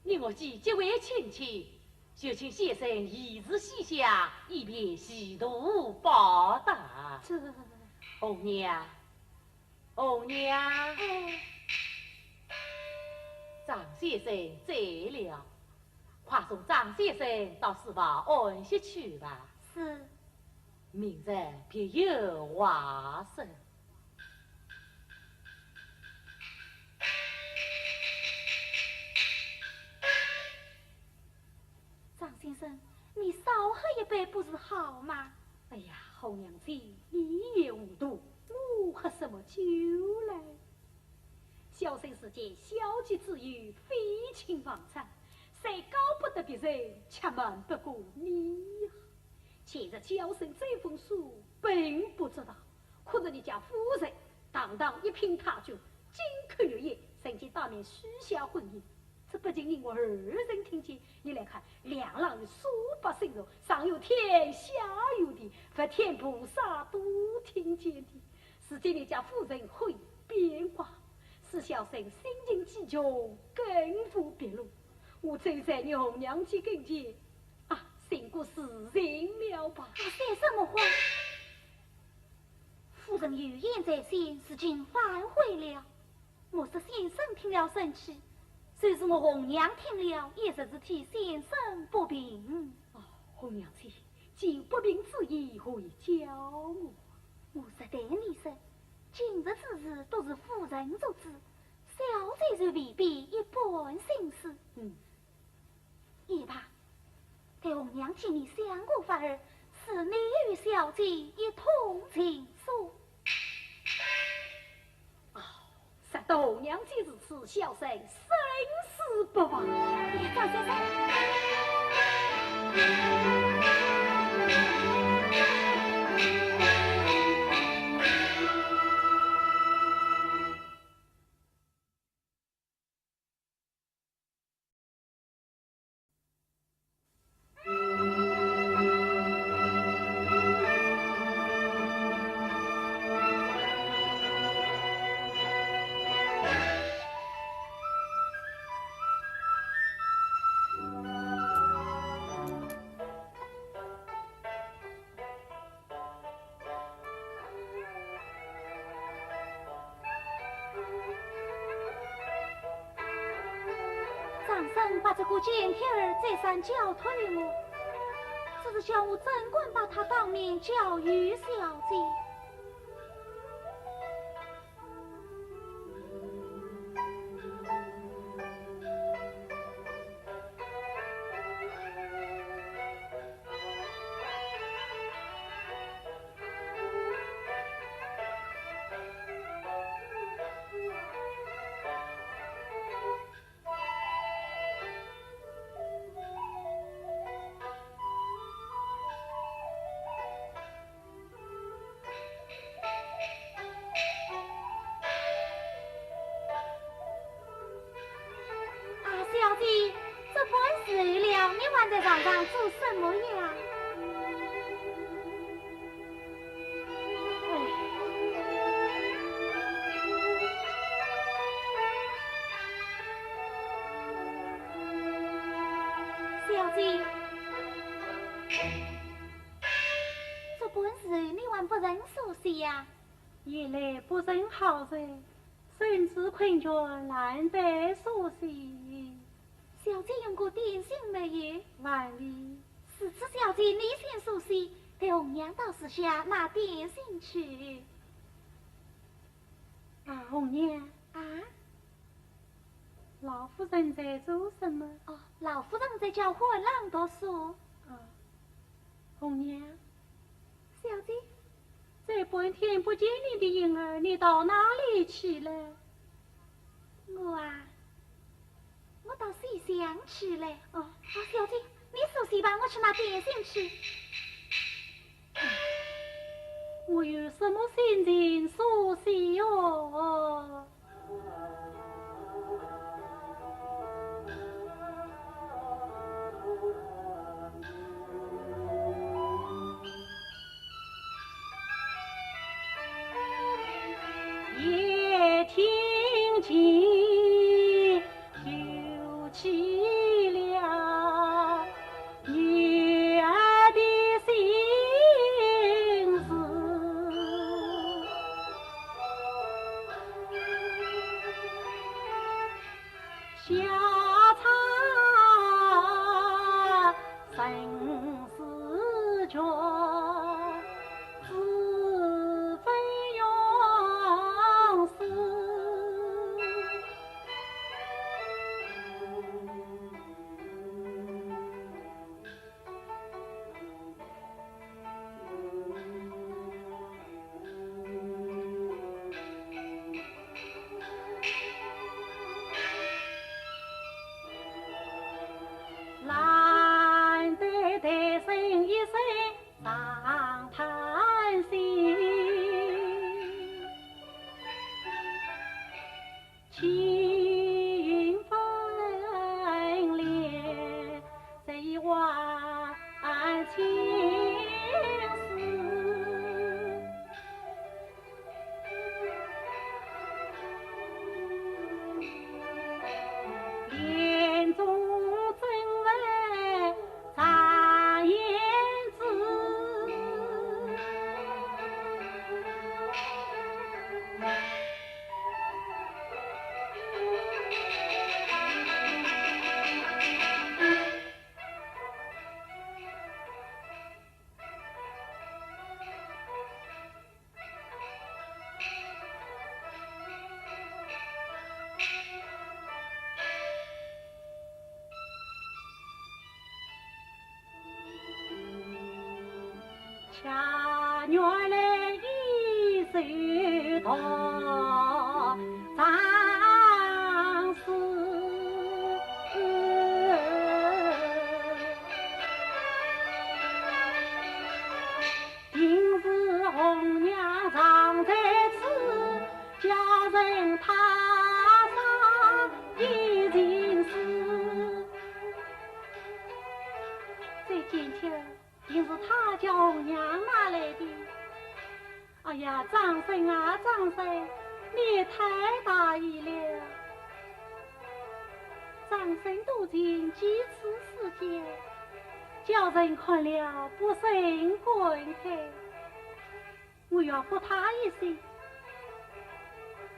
你我既结为亲戚，就请先生移至西厢，以便徐图报答。这，红娘， 红娘。哎。张先生醉了，快送张先生到书房安歇去吧。是。明日别有话说。 张先生，你少喝一杯不是好吗？哎呀，红娘姐，你也糊涂，我喝什么酒嘞？小生是见小姐之意，非请王丈，虽高不得别人，却瞒不过你呀。其实小生这封书并不值当，可是你家夫人堂堂一品太君，金口玉言，曾经当面许下婚姻，这不仅因我二人听见，你来看，两廊有数百僧俗，上有天，下有地，佛天菩萨都听见的。 如今你家夫人会变卦，使小生心情激动，更无别路。我只有在你红娘姐跟前，啊，寻个自尽了吧。啊，说什么话？夫人有言在先，如今反悔了。莫说先生听了生气，就是我红娘听了，也实是替先生不平。哦，红娘姐，既有不平之意，何以教我？ 我实对你说，今日之事都是夫人做主，小姐就未必一般心思。嗯。也罢，待红娘替你想个法儿，使你与小姐一同行书。哦， 若得红娘姐如此，小生生死不忘。哎呀，张先生。张生把这个贱贴儿再三交托于我，只是叫我怎敢把它当面交与小姐。 啊，小姐，这般事了，你还在床上做什么呀？哎。小姐， 这般事你还不曾书写呀？夜来不曾好睡，身子困倦，懒得书写。小姐用过点心没有？还未。如此小姐你先书写，待红娘到厨下拿点心去。啊，红娘。啊？ 老夫人在做什么？哦，老夫人在教欢郎读书。哦，红娘。小姐。这半天不见你的影儿，你到哪里去了？我啊，我到西厢去了。哦。哦，小姐，你书写吧，我去拿点心去。 我有什么心情书写哟？夜听琴 又起了女儿的心事。下场生死决，只分永死。下元来一岁到张氏。今日红娘常在此，叫人踏上一情诗。这剑气儿 定是他叫红娘拿来的。哎呀，张生啊，张生，你也太大意了。张生多情几次思嫁，叫人看了不胜感慨。我要扶他一些，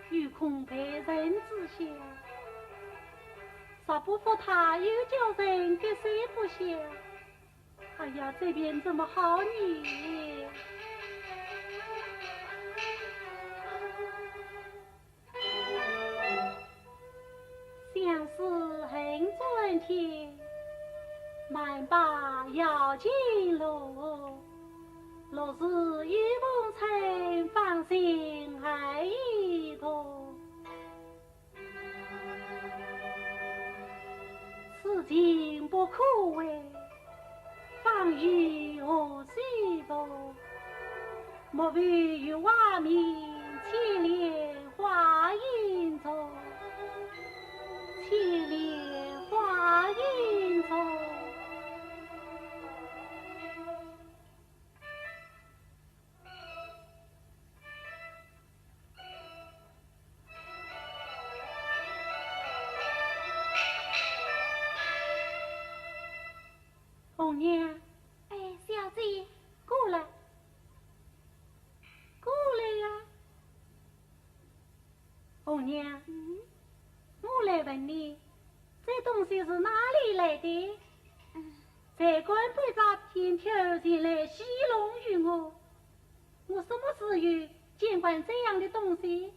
又恐被人知晓。若不扶他，又叫人隔山不晓。 哎呀，这便怎么好呢？相思恨转天，满把摇金罗。落日与风春，芳心爱已动。 此情不可违，芳雨何须渡？莫非有花名千恋花影中？千恋花影中。 红娘。哎，小姐。过来。过来呀。红娘。嗯？我来问你，这东西是哪里来的？嗯。才官不眨眼，挑前来戏弄于我。我什么时候见惯这样的东西？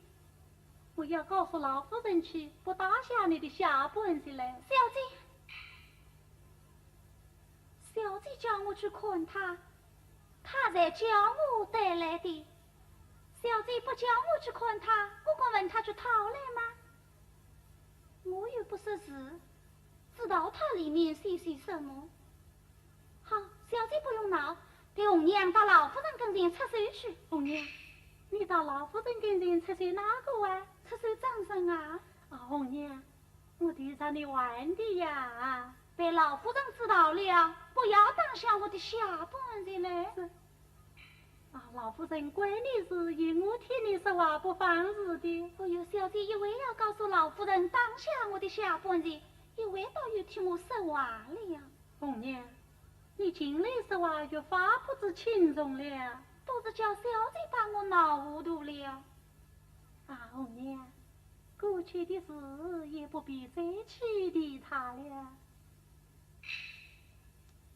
我要告诉老夫人去，不打下你的下半截来。小姐，小姐叫我去看它，她才叫我带来的。小姐不叫我去看它，我敢问她去讨来吗？我又不识字，知道它里面写些什么。 好，小姐不用恼，待红娘到老夫人跟前出首去。红娘，你到老夫人跟前出首哪个啊？出首张生啊。啊，红娘，我提着你玩的呀。被老夫人知道了，不要打下我的下半截来。是。啊，老夫人怪你是因我替你说话不妨事的。哦哟，小姐一会要告诉老夫人打下我的下半截，一会倒又替我说话了。 红娘，你近来说话越发不知轻重了。都是叫小姐把我闹糊涂了。啊，红娘，过去的事也不必再去提它了。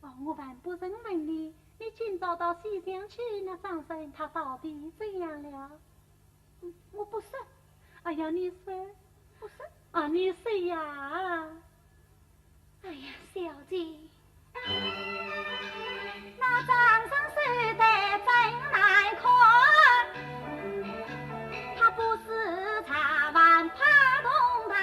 哦，我还不曾问你，你今朝到西厢去，那张生他到底怎样了？ 我不说。哎呀，你说。不说。啊，你说呀。哎呀，小姐，那张生实在真难看，他不是茶饭怕铜炭。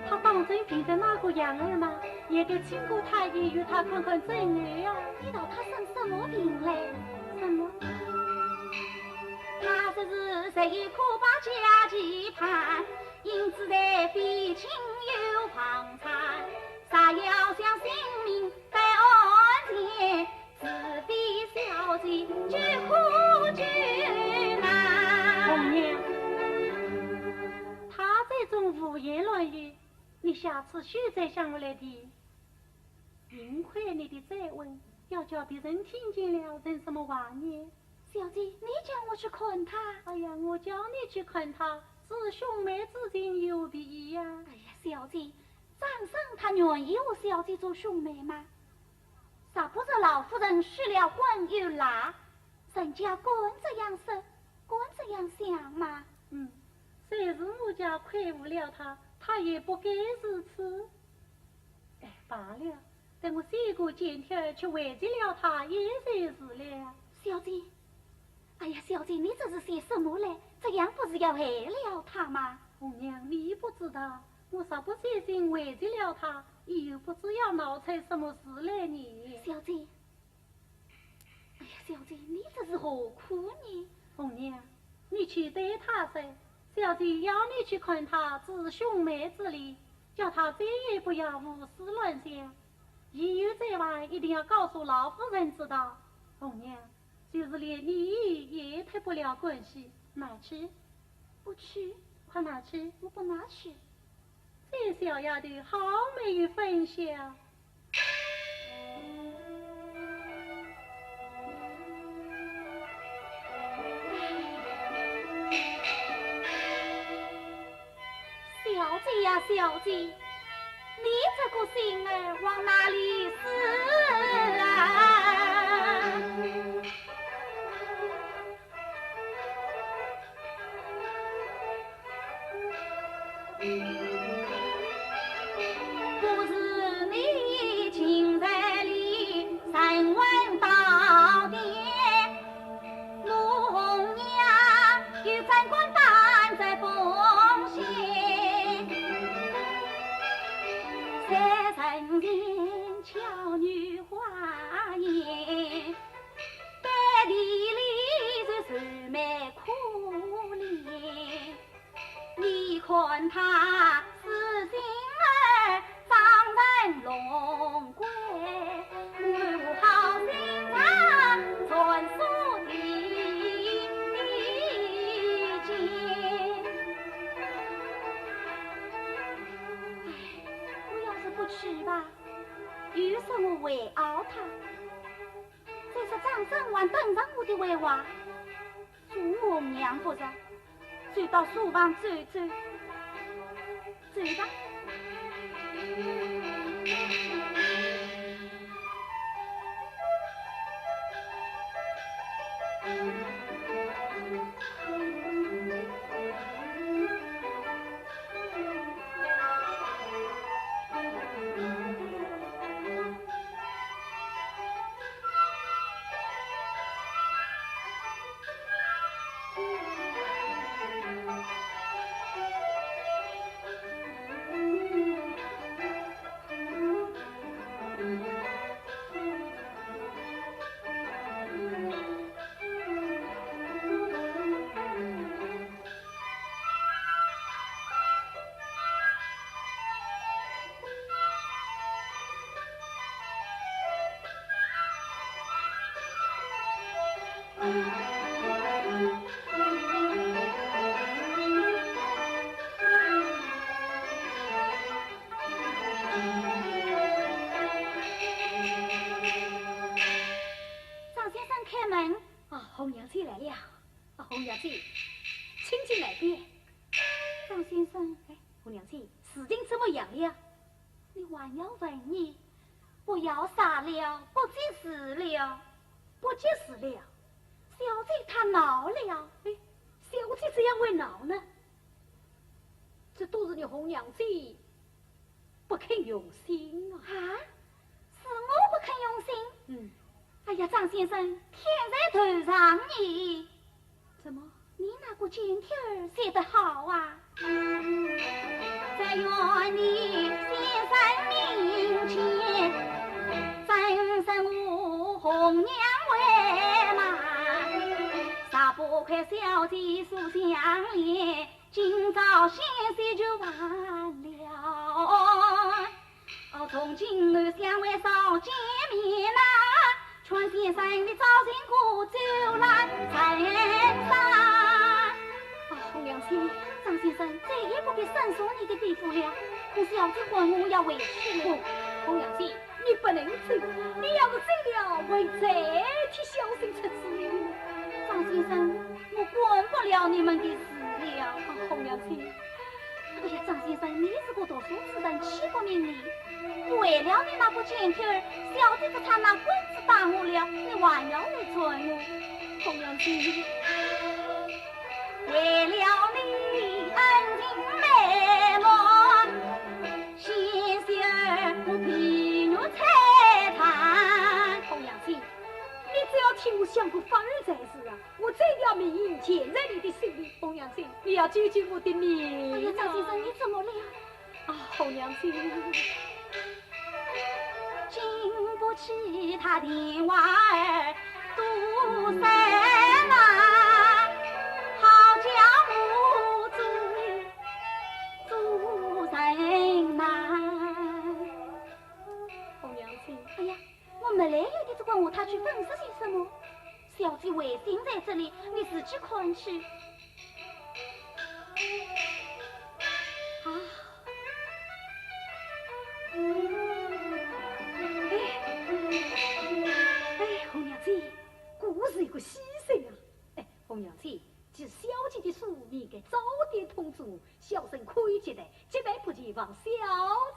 他当真病得那个样儿吗？也该请过太医，与他看看症候呀。你道他生什么病嘞？什么？ 他说是十一科八甲期盼，因此在非亲友旁参，若要想性命得安全，除非小姐救苦救难。红娘，他这种胡言乱语，你下次休再向我来提。 幸亏你的嘴吻，要叫别人听见了，成什么话呢？小姐，你叫我去看他。哎呀，我叫你去看他，是兄妹之情有别呀。哎呀，小姐，张生他愿意和小姐做兄妹吗？若不是老夫人许了婚又赖，人家敢这样说，敢这样想吗？嗯，虽是我家亏负了他，他也不该如此。 哎，罢了，等我写个简帖去回绝了他也就是了。小姐，哎呀，小姐，你这是写什么嘞？这样不是要害了他吗？红娘，你不知道，我若不写信回绝了他，又不知要闹出什么事来呢。小姐，哎呀，小姐，你这是何苦呢？红娘，你去对他说，小姐要你去看他，知兄妹之礼，叫他再也不要胡思乱想。以后再犯，一定要告诉老夫人知道。红娘，就是连你也脱不了干系，拿去。不去。快拿去。我不拿去。这小丫头好没有分晓。小姐呀，小姐，你这个心儿往哪里使啊？不是你今日里神魂到底，红娘有怎敢担这风险？三人行，巧女花言，背地里是愁眉苦脸。你看他死心儿，装成龙鬼，我好心肠传说的情。唉，我要是不去吧，又说我围殴他。 再说张生还等上我的回话，说红娘不着，就到书房走走，走吧。 张先生开门。啊，红娘姐来了。啊，红娘姐，请进来边。张先生。哎，红娘姐，事情怎么样了？你还要问呢？不要傻了，不济事了。不济事了？小姐她恼了。哎，小姐怎样会恼呢？这都是你红娘姐 不肯用心啊。啊？是我不肯用心？嗯。哎呀，张先生，天在头上呢。怎么？你那个简帖儿写得好啊。在愿你先生面前，真是我红娘为难，若不亏小姐书相怜， 今朝险些就完了。哦，从今后相会少见面呐，劝先生你早些过走来人山。啊，红娘姐，张先生，再也不必伸缩你的臂膊了，我小姐唤我要回去了。不，红娘姐， 你不能走，你要是走了，会再替小生出主意。张先生，我管不了你们的事了。啊，红娘姐，哎呀，张先生，你是个读书之人，岂不明理？为了你那个简帖儿，小姐这刹那官司打我了，你还要来劝我？红娘姐，为了你恩情美满， 先生，我皮肉才红娘姐，你要救救我的命啊！哎呀，张先生，你怎么了？啊，红娘姐。经不起他电话儿多三番，好叫我做，做人难。红娘姐。哎呀，我没来由地只管和他去问说些什么。小姐回信在这里，你自己看去。啊。哎，哎，红娘姐，果是一个喜讯啊！哎，红娘姐，这小姐的书你应该早点通知我，小生可以接待，接待不及望小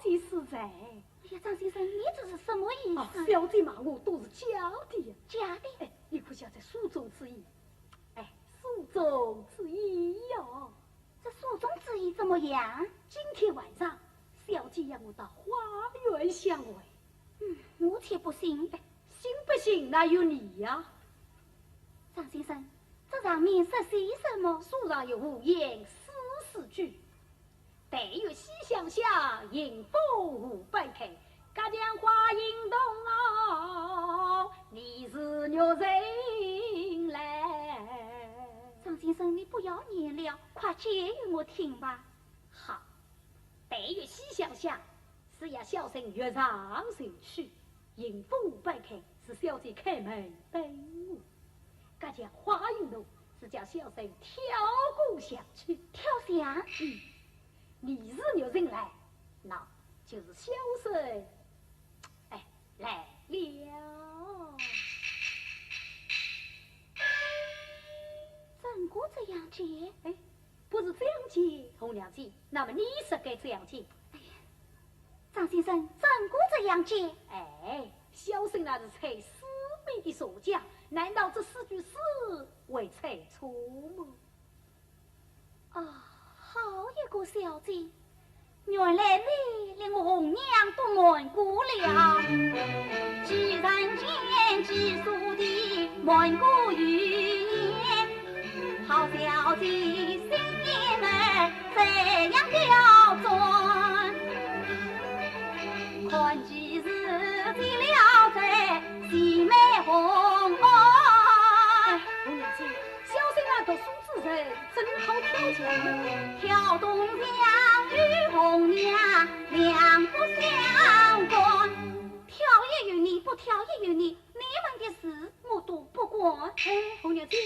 姐恕罪。哎呀，张先生，你这是什么意思？啊，小姐骂我都是假的呀。假的？哎，你可晓得书中之意？哎，书中之意呀。这书中之意怎么样？今天晚上，小姐要我到花园相会。嗯，我却不信。哎，信不信那由你呀。张先生，这上面说些什么？书上有五言诗四句。 但愿西厢下，迎风户半开，隔墙花影动哦，疑是玉人来。张先生，你不要念了，快解与我听吧。好，但愿西厢下，是要小生月上前去， 迎风户半开，是小姐开门等我。隔墙花影动，是叫小生跳过墙去。跳墙？嗯，疑是玉人来，那就是小生，哎，来了。真个这样解？哎，不是这样解，红娘姐，那么你说该怎样解？哎呀， 张先生，真个这样解？哎，小生那是猜诗谜的手脚，难道这四句诗会猜错吗？啊，好一个小姐！原来你令我红娘都瞒过了。既然奸计所定，瞒过于你， 好小姐心眼儿怎样刁钻？看几时见了这细妹红哦。哎，红娘姐，小生啊，读书之人，怎好跳墙呢？跳东墙与红娘两不相干。跳也由你，不跳也由你，你们的事我都不管。哎，红娘姐。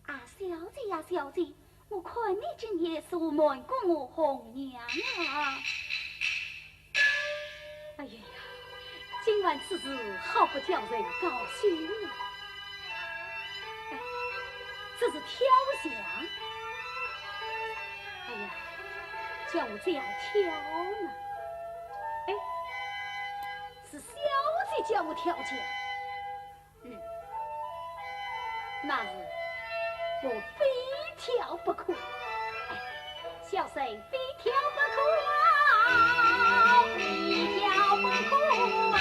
啊，小姐呀，小姐，我看你今夜是瞒过我红娘啊。哎呀呀，今晚此事好不叫人高兴啊！哎，这是跳墙。哎呀，叫我这样跳呢？哎，是小姐叫我跳墙。 嗯，那是我非跳不可。哎，小生非跳不可啊，非跳不可啊。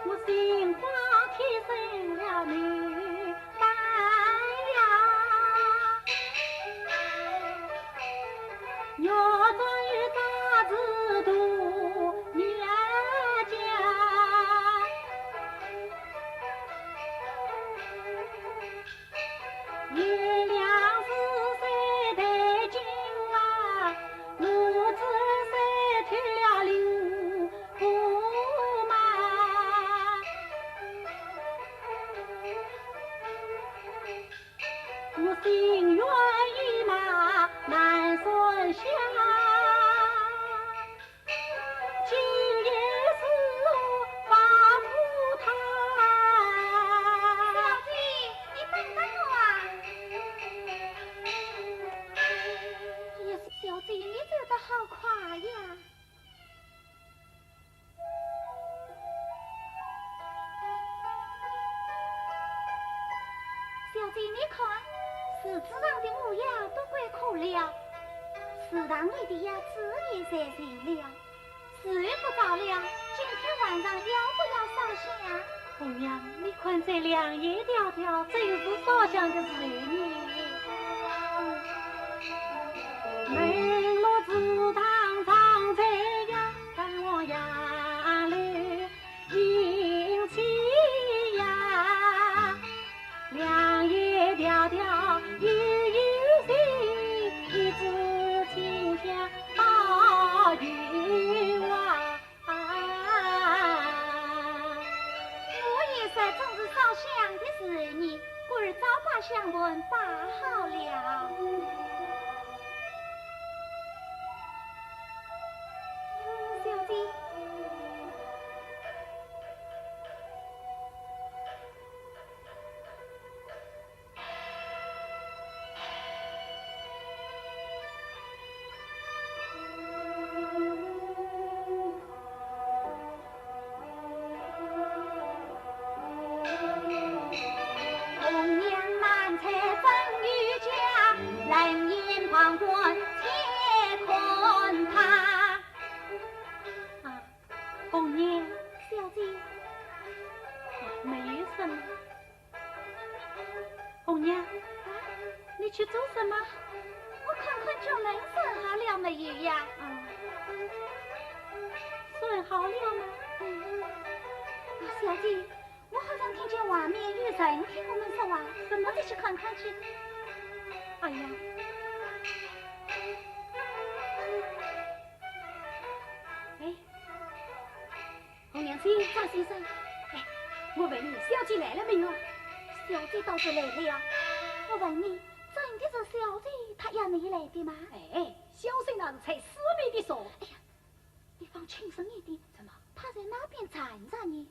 我心花天生了牡丹呀，月中有早知多年家。 月亮是谁的金啊？我只是偷了六个嘛。我心愿已满难算下。 今夜是我发福他。小姐，你等等。姐，你看，池子上的乌鸦都归壳了，池塘里的鸭子也睡醒了，时候不早了，今天晚上要不要烧香？红娘，你看这两叶貂貂，正是烧香的时候呢。我也说正是烧香的时候呢，故而早把香盘摆好了。小姐，啊，红娘。小姐。啊，没有什么。 红娘，你去做什么？我看看角门闩好了没有呀？啊，闩好了吗？嗯。啊，小姐，我好像听见外面有人听我们说话，什么？我再去看看去。哎呀，哎， 红娘姐，张先生，哎，我问你，小姐来了没有啊？小姐倒是来了。我问你，真的是小姐她要你来的吗？哎，小生那是才思妹的说。哎呀，你放轻声一点。怎么？她在那边站着呢，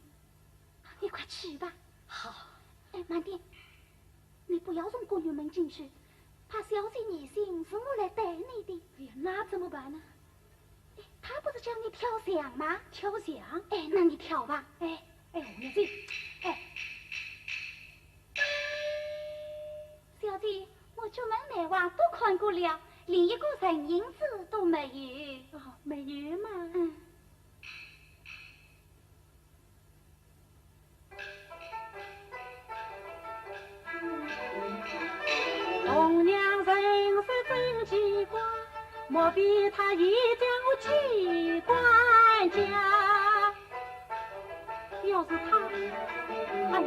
你快去吧。好。哎，慢点，你不要从过院门进去，怕小姐疑心是我来带你的。哎呀，那怎么办呢？ 哎，她不是叫你跳墙吗？跳墙？哎，那你跳吧。哎，哎，红娘姐，哎。小姐，我角门内外都看过了，连一个人影子都没有。哦，没有吗？嗯。 红娘人是真奇怪，莫非她也叫机关家？要是她，哎呀，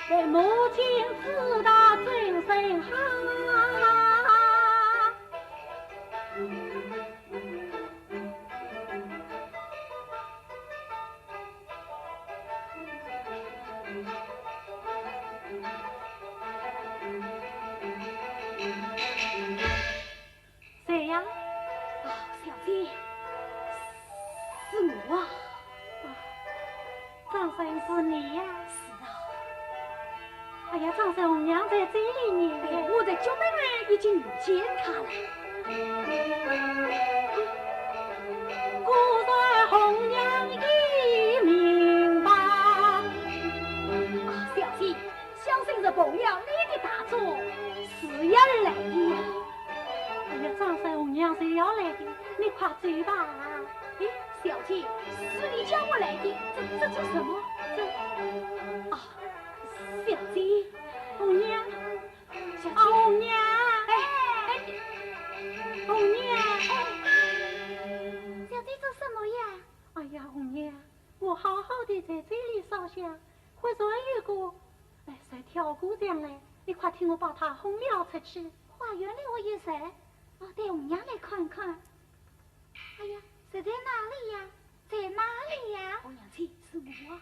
被母亲知道真是好。 谁呀？啊，小姐，是我啊。啊，张生是你呀？是啊。哎呀，张生，红娘在这里呢。哎，我在角门外已经遇见她了。果然红娘已明白。啊，小姐， 小生是奉了你的大旨，是要来的呀。哎呀，张生，红娘是要来的，你快走吧。哎，小姐，是你叫我来的，这，这做什么？这，啊，小姐。红娘。小姐。啊，红娘。哎，哎，红娘。哎，小姐做什么呀？哎呀，红娘，我好好的在这里烧香， 忽然有个，哎，谁跳过墙来，你快替我把他轰了出去。花园里我有谁？我带红娘来看看。哎呀，谁在那里呀？在哪里呀？红娘姐，是我啊。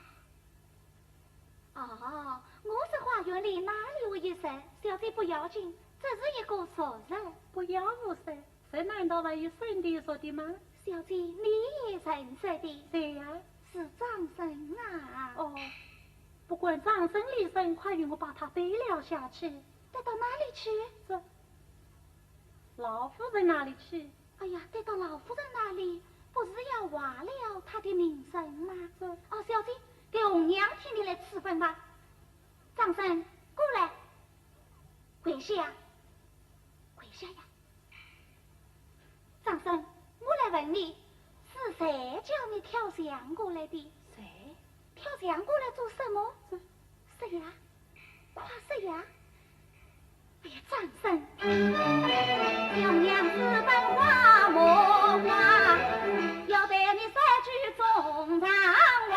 哦，我是花园里哪里我有谁？小姐不要紧，这是一个熟人。不要无谁，谁难道还有生的熟的吗？小姐，你也认识的。谁呀？是张生啊。哦， 不管张生李生，快与我把他带了下去。带到哪里去？这，老夫人那里去。哎呀，带到老夫人那里，不是要坏了她的名声吗？这，哦，小姐，给红娘替你来处分吧。张生，过来。跪下，跪下呀！张生，我来问你，是谁叫你跳墙过来的？谁？跳墙过来做什么？这……说呀，快说呀！哎呀，张生，小娘子本花木花，要对你说句衷肠话。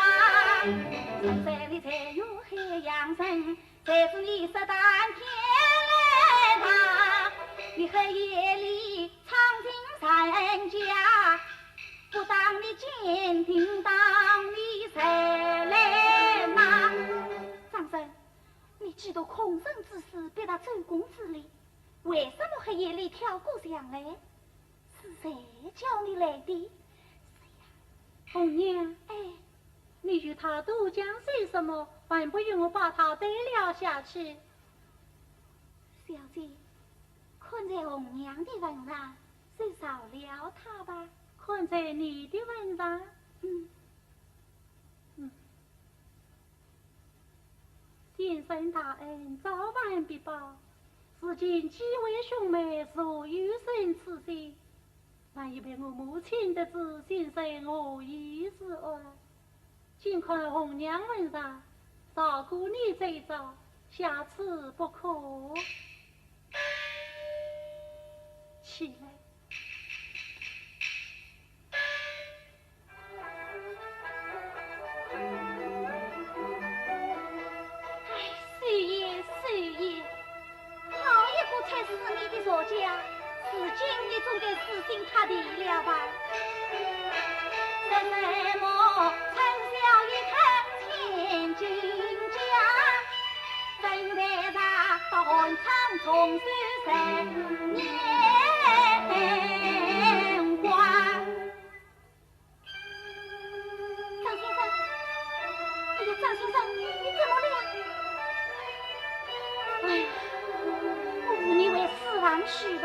张生你才有海洋人，谁知你色胆天来大，你黑夜里闯进人家，不当你奸，定当你谁来骂。张生，你既读孔圣之书，必达周公之礼，为什么黑夜里跳过墙来？是谁叫你来的？是呀。红娘，哎，你与他多讲些什么，还不与我把他带了下去？小姐，看在红娘的份上，就饶了他吧。看在你的份上？嗯。嗯。 先生大恩，早晚必报。如今既为兄妹，所有生此心，万一被我母亲得知，先生何以自安？今看红娘份上，饶过你这一遭，下次不可。起来。 哎，是也，是也，好一个才思你的作家，如今你总该死心塌地了吧？什么春宵一刻千金家，怎奈他到寒窗终是十年光。 张先生，哎呀，张先生，你怎么了呀？哎呀，我扶你回书房去吧。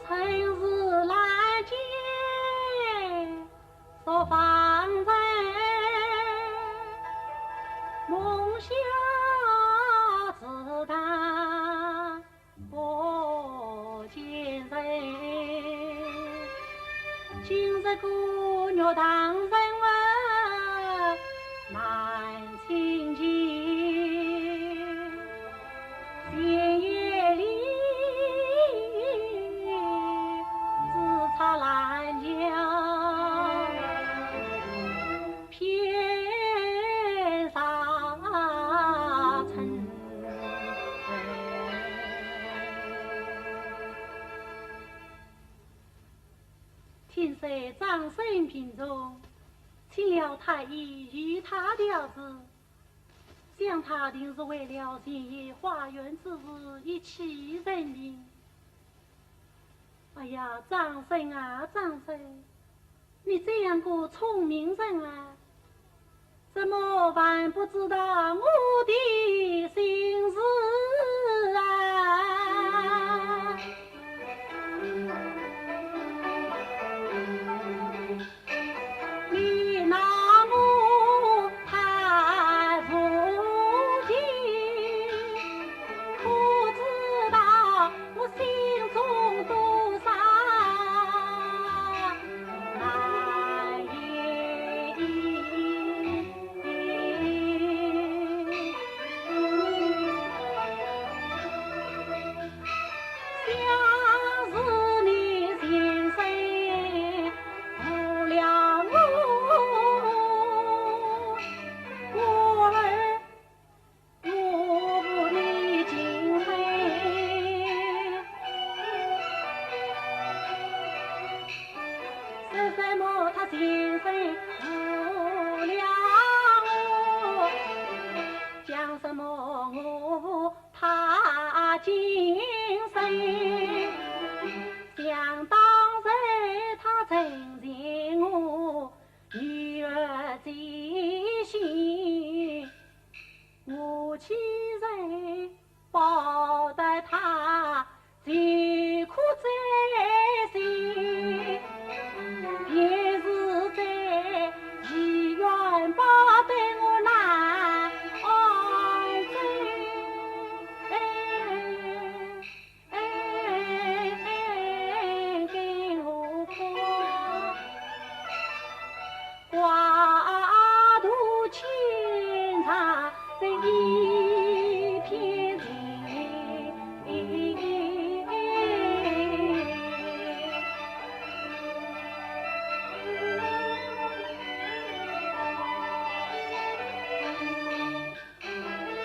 春日兰间 昨方人，梦晓自当不见人。今日孤月当人物，难亲近。 闲夜里，只插兰桥，偏上春。听说张生病重，请了太医与他调治。 想他定是为了前夜花园之事一气成病。哎呀，张生啊，张生，你这样个聪明人啊，怎么还不知道我的心事啊？ 你拿我太无情，可知道我心中多少难言。么我怕今生，想当初他曾在我女儿之心，我岂忍报答他，只可再三，也是在医院报答我难安置。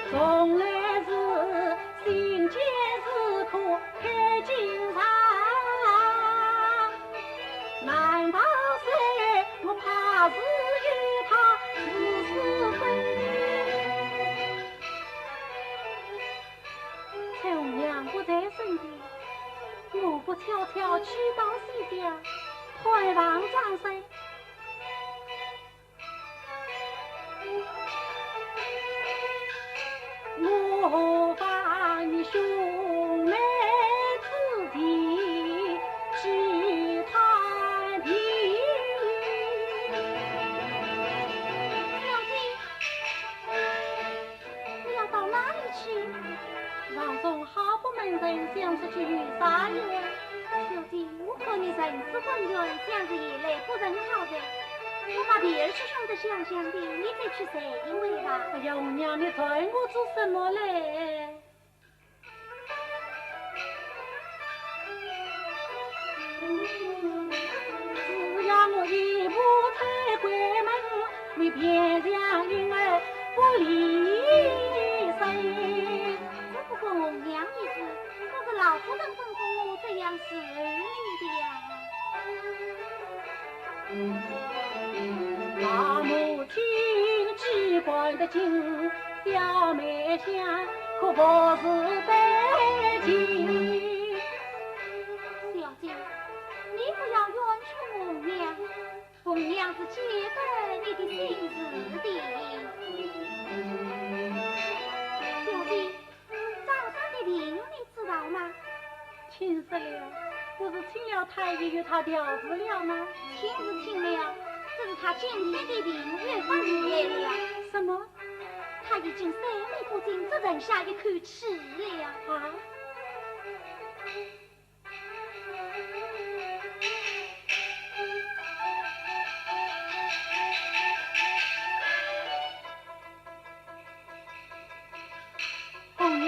从来是心间事可开金常，难道是我怕是与他是是非？趁红娘不在身边，我不悄悄去到西厢，探望张生。 我把你兄妹之情去探听。小姐，你要到哪里去？房中好不门人，想出去有啥用？小姐， 我看你神思混乱，想是夜来不曾好睡。我把第二师兄的香香的，你再去睡一回吧。哎呀，红娘，你劝我做什么嘞？只要我一步踏闺门，你便像云儿不离身。只不过红娘一事，可是老夫人吩咐我这样侍候你的呀。 把母亲记挂得紧，小妹香可不是白金。小姐，你不要冤屈红娘，红娘是解得你的心事的。小姐， 张生的病你知道吗？听说了，不是请了太医与他调治了吗？请是请了，只是他今天的病越发厉害了。什么？他已经三日不进，只剩下一口气了。啊？ 红娘，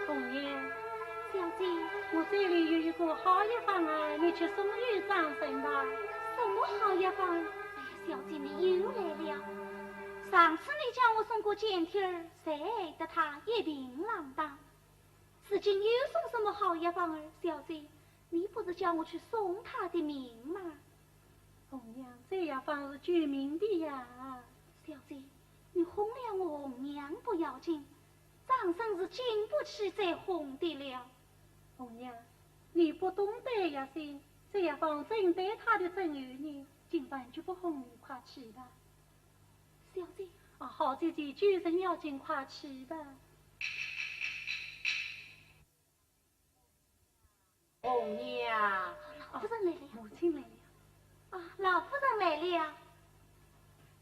红娘。小姐。我这里有一个好药方啊，你去送与张生吧。什么好药方？哎呀，小姐，你又来了。上次你叫我送过简帖儿，才害得他一病浪荡。如今又送什么好药方儿？小姐，你不是叫我去送他的命吗？红娘，这药方是救命的呀。小姐，你哄了我红娘不要紧，张生是经不起再哄的了。红娘，你不懂得药性，这药方正对他的症候呢，今晚就不哄你，快去吧。小姐。啊，好姐姐，救人要紧，快去吧。 红娘。老夫人来了。母亲来了。啊，老夫人来了。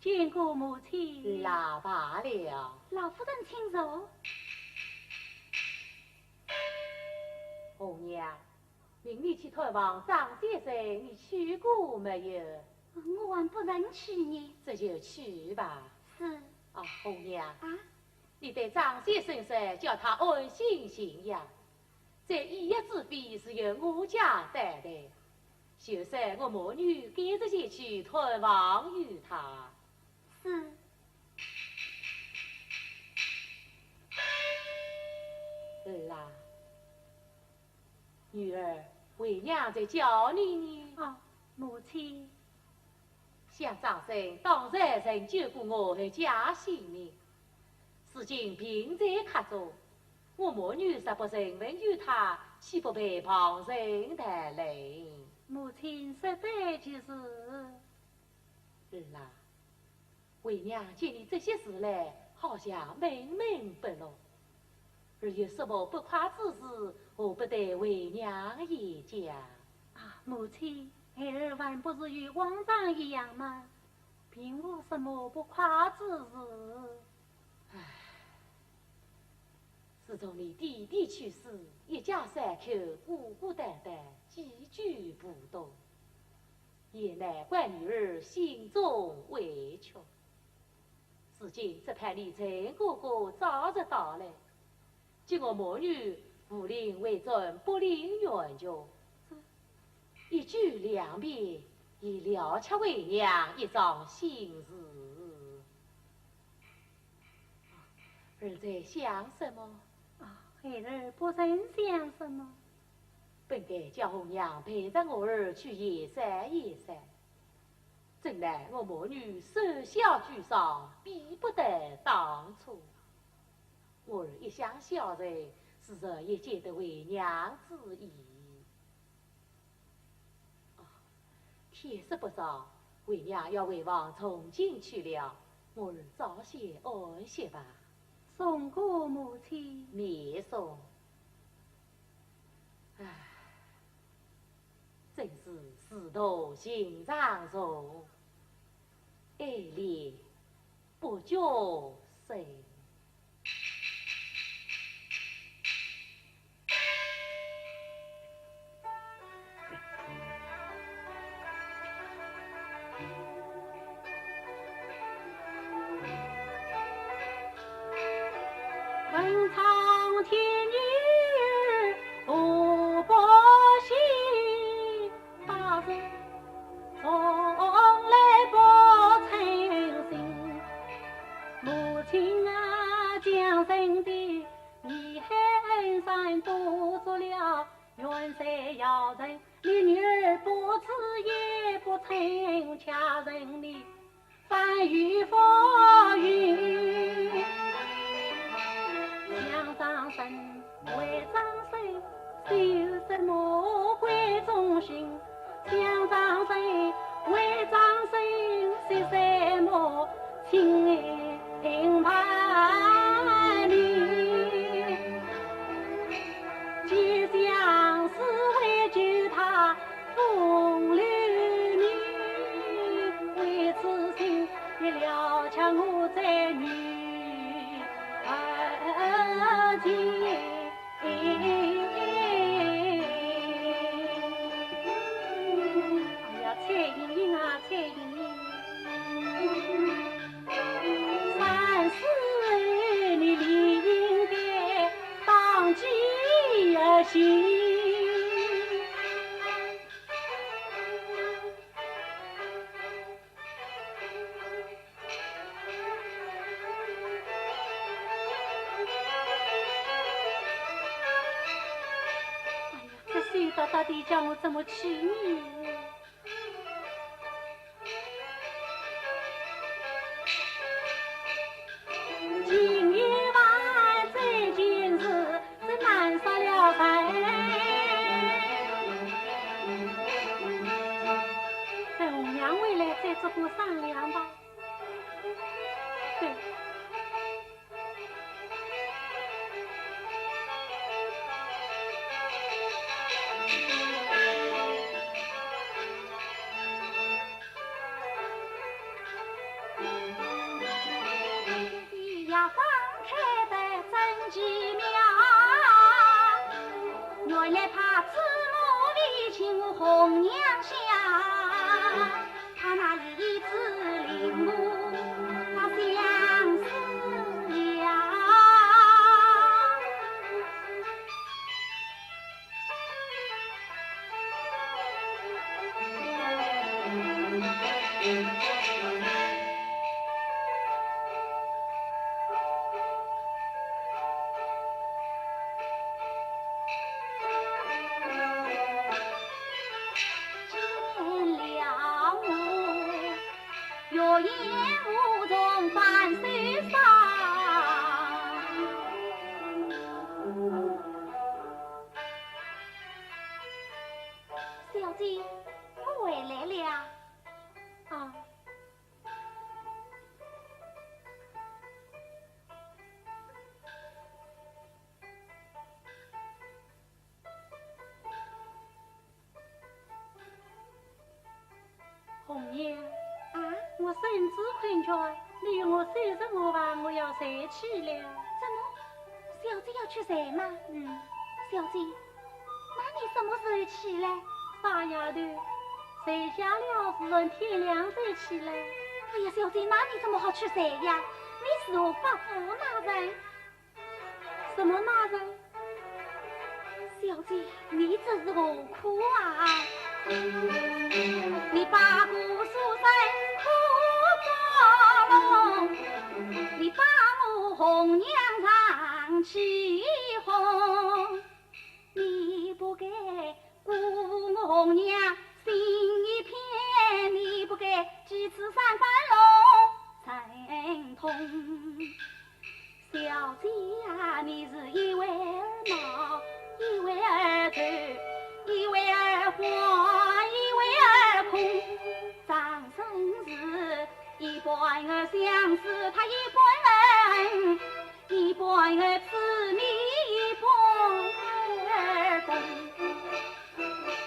见过母亲。老罢了。老夫人请坐。红娘，命你去探望张先生，你去过没有？我还不曾去呢。这就去吧。是。啊，红娘。啊？ 你对张先生说，叫他安心静养。这医药之费是由我家担待，就说我母女改日前去探望于他。是。儿啊，女儿，为娘在叫你呢。啊，母亲。 想张生当日曾救过我阖家性命，如今病在客中，我母女若不审问于他，岂不被旁人谈论？母亲说得极是。儿啊，为娘见你这些时来，好像闷闷不乐，而有什么不快之事，何不对为娘言讲？啊，母亲，孩儿还不是与往常一样吗？ 并无什么不快之事。唉，自从你爹爹去世，一家三口孤孤单单，寄居蒲东，也难怪女儿心中委屈。如今只盼你陈哥哥早日到来， 接我母女扶灵回转博陵原局，一举两便，也了却为娘一桩心事。儿在想什么？啊，孩儿不曾想什么。本该叫红娘陪着我儿去游山游山，怎奈我母女守孝居丧，比不得当初。 我儿一向孝顺，自然也解得为娘之意。哦，天色不早，为娘要回房诵经去了，我儿早些安歇吧。送过母亲。免送。唉，真是自度寻常人，爱怜 不觉深。问苍天女儿何不信？ 大人从来不称心。母亲啊，将身的，你寒山多足了，远在瑶城，你女儿不知也不曾，恰人你 翻云覆雨。想张生为张生，是什么鬼忠心？想张生为张生，是什么情爱情万里？既将是为救他 风流命，为此心也了却我这女儿情。哎呀，采萍萍啊，采萍萍，三思而后你理应该当机而行。 哎呀，这世道到底叫我怎么去呢？对。小姐，我回来了。啊。 红娘。啊？我身子困倦，你与我收拾我吧，我要睡去了。怎么？小姐要去睡吗？嗯。小姐，那你什么时候起来？傻丫头，睡下了，自然天亮才起来。哎呀，小姐，那你怎么好去睡呀？你是何夫那人？ 什么那人？小姐，你这是何苦啊？你把姑苏山苦捉弄，你把我红娘上起哄，你不该 故我红娘心一片，你不该几次三番弄神通。小姐啊，你是一会儿闹，一会儿愁，一会儿欢，一会儿空。张生是一半儿相思，他一半儿恨。 一半儿痴迷，一半儿疯。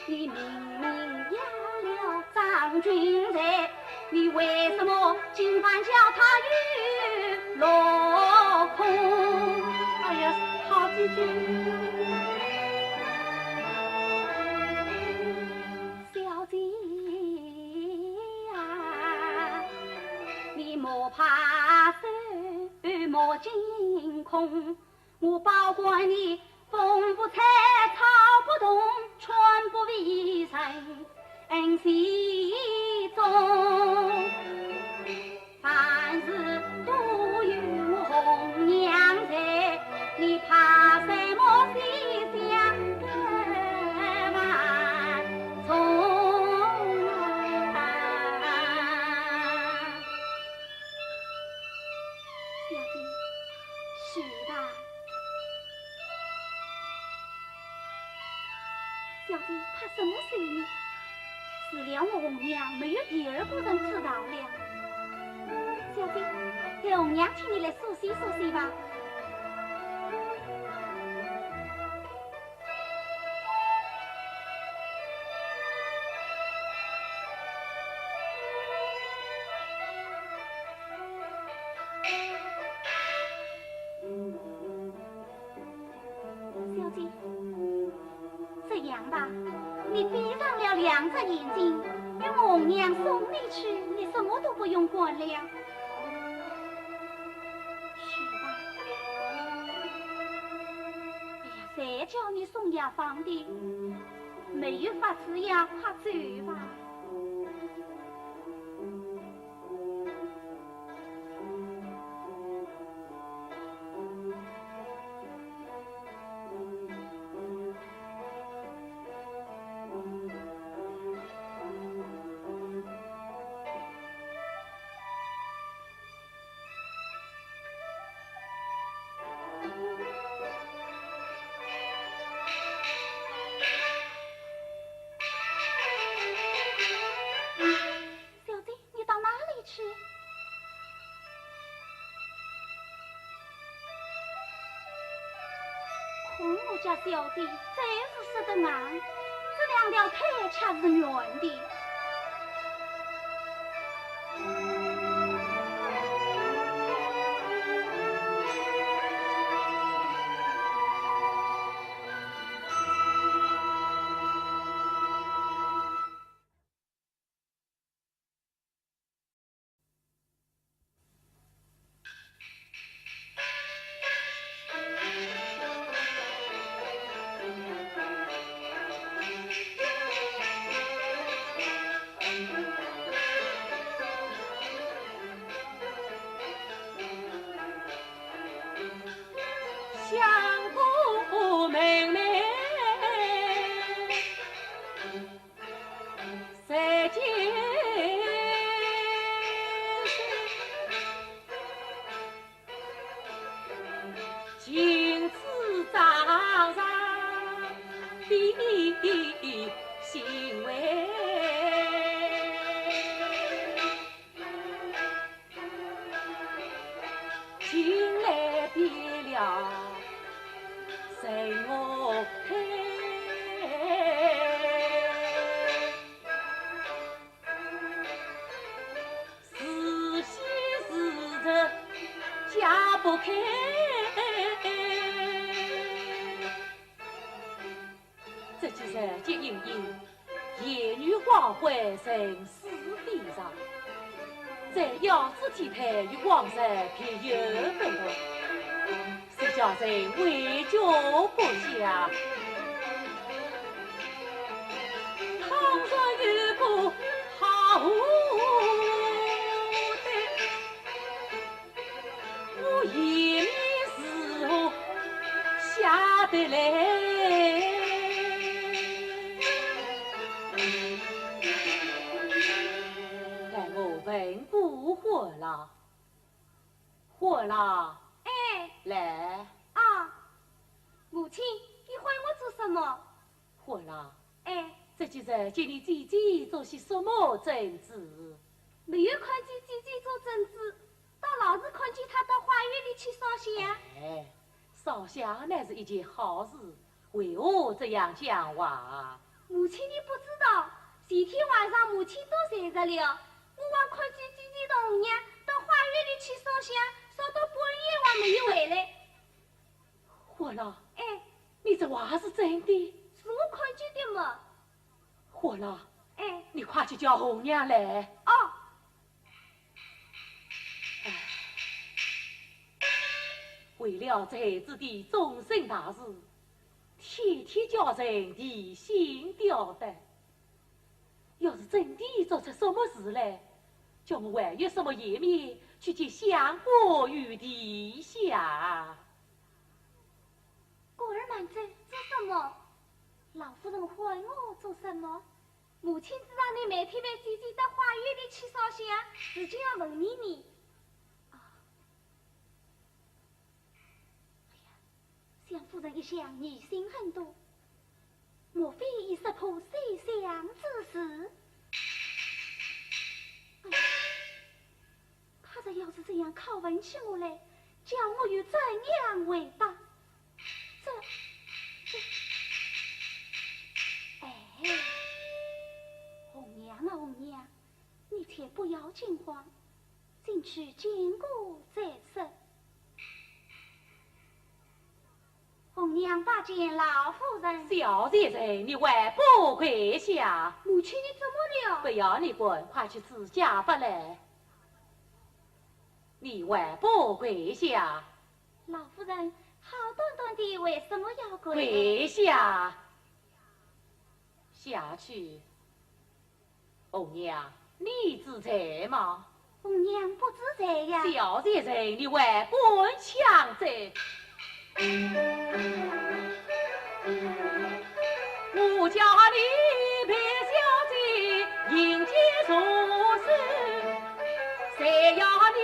你明明压了张君瑞，你为什么今番叫他又落空？哎呀，好姐姐。小姐 啊，你莫怕羞，莫惊恐，我保管你风不吹，草不动，寸步未曾行踪。 凡事都有我红娘在，你怕什么西厢的晚钟啊？小姐，去吧。 小姐，怕什么事呢？除了我红娘，没有第二个人知道了。小姐，待红娘请你来梳洗梳洗吧。 小姐，这样吧，你闭上了两只眼睛，让红娘送你去，你什么都不用管了。去吧。哎呀，谁叫你送药方的？没有法子呀，快走吧。我家小姐真是说得硬，这两条腿却是软的。相公妹妹。 在今，今此早上的行为。 近来变了，随我看。是喜是愁解不开。 这几日急盈盈，言语光辉，神思飞长，再要仔体态与往日别有不同，实叫人委屈不下。倘若有个好的， 我颜面如何下得来？待我问过霍老。霍老。哎。来。啊，母亲，你唤我做什么？ 霍老。哎。这几日见你姐姐做些什么针黹？没有看见姐姐做针黹，倒老是看见她到花园里去烧香。哎，烧香乃是一件好事，为何这样讲话？母亲，你不知道，前天晚上母亲都睡着了，我还看见姐姐同娘到花园里去烧香，烧到半夜还没有回来。 霍老。哎。你这话是真的？是我看见的嘛。霍老。哎。你快去叫红娘来。哦。哎，为了这孩子的终身大事，天天叫人提心吊胆。 要是真的做出什么事来，叫我还有什么颜面去见相公与殿下？果儿慢走，做什么？老夫人唤我做什么？母亲知道你每天陪姐姐到花园里去烧香，自然要问你呢。啊。 哎呀，想夫人一向疑心很多，莫非已识破西厢之事？哎呀，她若要是这样拷问起我来，叫我又怎样回答？这，这，哎，红娘啊，红娘，你且不要惊慌， 进去见过再说。红娘拜见老夫人。小贱人，你还不跪下？母亲，你怎么了？不要你管，快去取家法来。你还不跪下？老夫人，好端端的为什么要跪？跪下。下去。 红娘，你知罪吗？红娘不知罪呀。小贱人，你还不肯讲罪？我叫你陪小姐饮酒作乐，谁要你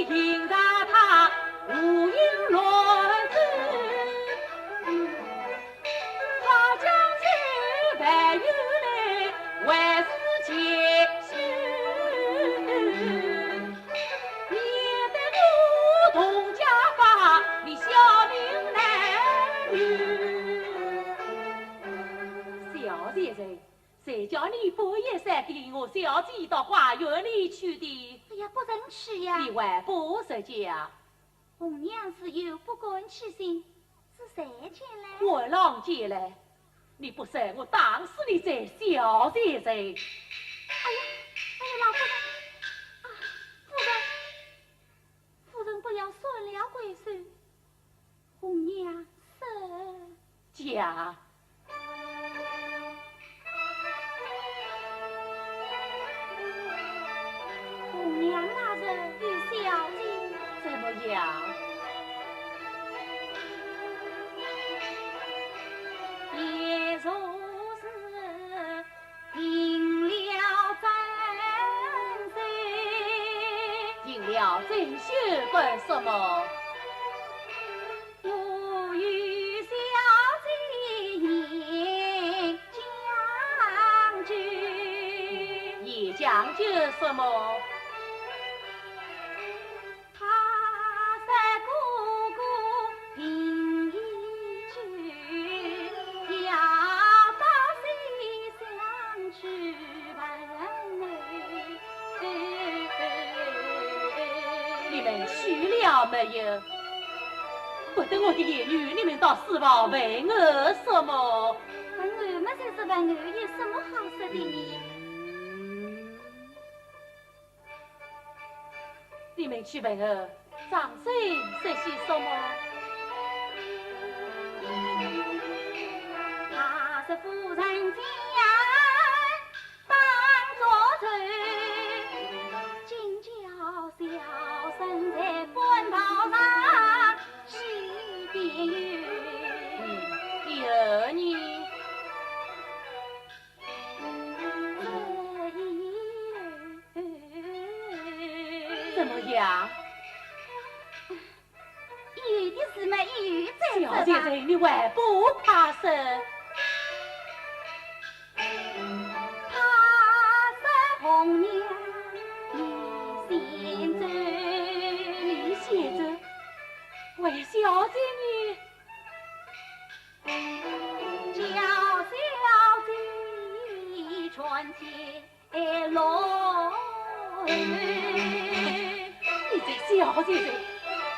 迎着她胡言乱语。 他将军还有来，还是前去，免得我同家法，你小命难留。叫你半夜三更，我小姐到花园里去的。哎呀，不曾去呀。你还不曾讲？红娘自幼不敢起行，是谁见来？我郎见来。你不说，我打死你这小贱人！哎呀，哎呀，老夫人，啊，夫人，夫人不要算了贵手。 红娘说。讲。红娘那日与小姐。怎么样？也就是 停了针线。停了针线干什么？我与小姐言讲究。言讲究什么？ 他说哥哥病已久，要到西厢去问候。你们去了没有？不得我的言语，你们到书房问候什么？问候嘛，就是问候，有什么好说的呢？ 你们去问候张生说些什么？他说夫人家当作愁，今叫小生在半道上起点忧。嗯，第二呢？ 怎么样？有的是嘛，有的是嘛。小贱人，你还不怕生？他说红娘你先走。你先走？我也小姐呢？ 叫小姐全天落。你这小贱人，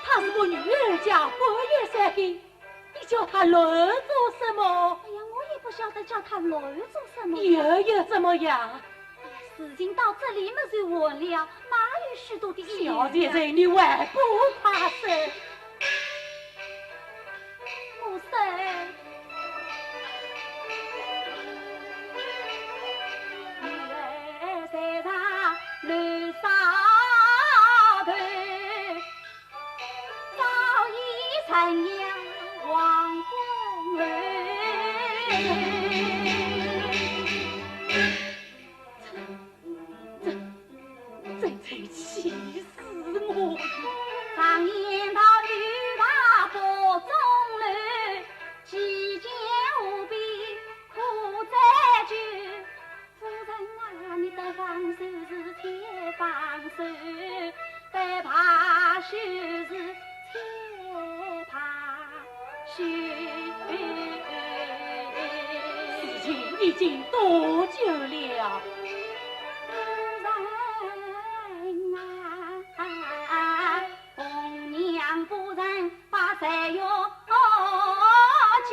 她是个女儿家，半夜三更，你叫她乱做什么？哎呀，我也不晓得叫她乱做什么。又要怎么样？哎呀，事情到这里么就完了，哪有许多的意思啊？小贱人，你还不怕生？ 我说，女儿在上楼上头，早已成了王公侯。 真，真，真气死我了！常言道，女大不中留，其间何必苦追究？夫人啊，你得放手是且放手，不怕羞是且怕 事情已经多久了？夫人啊，红娘不曾把罪过记，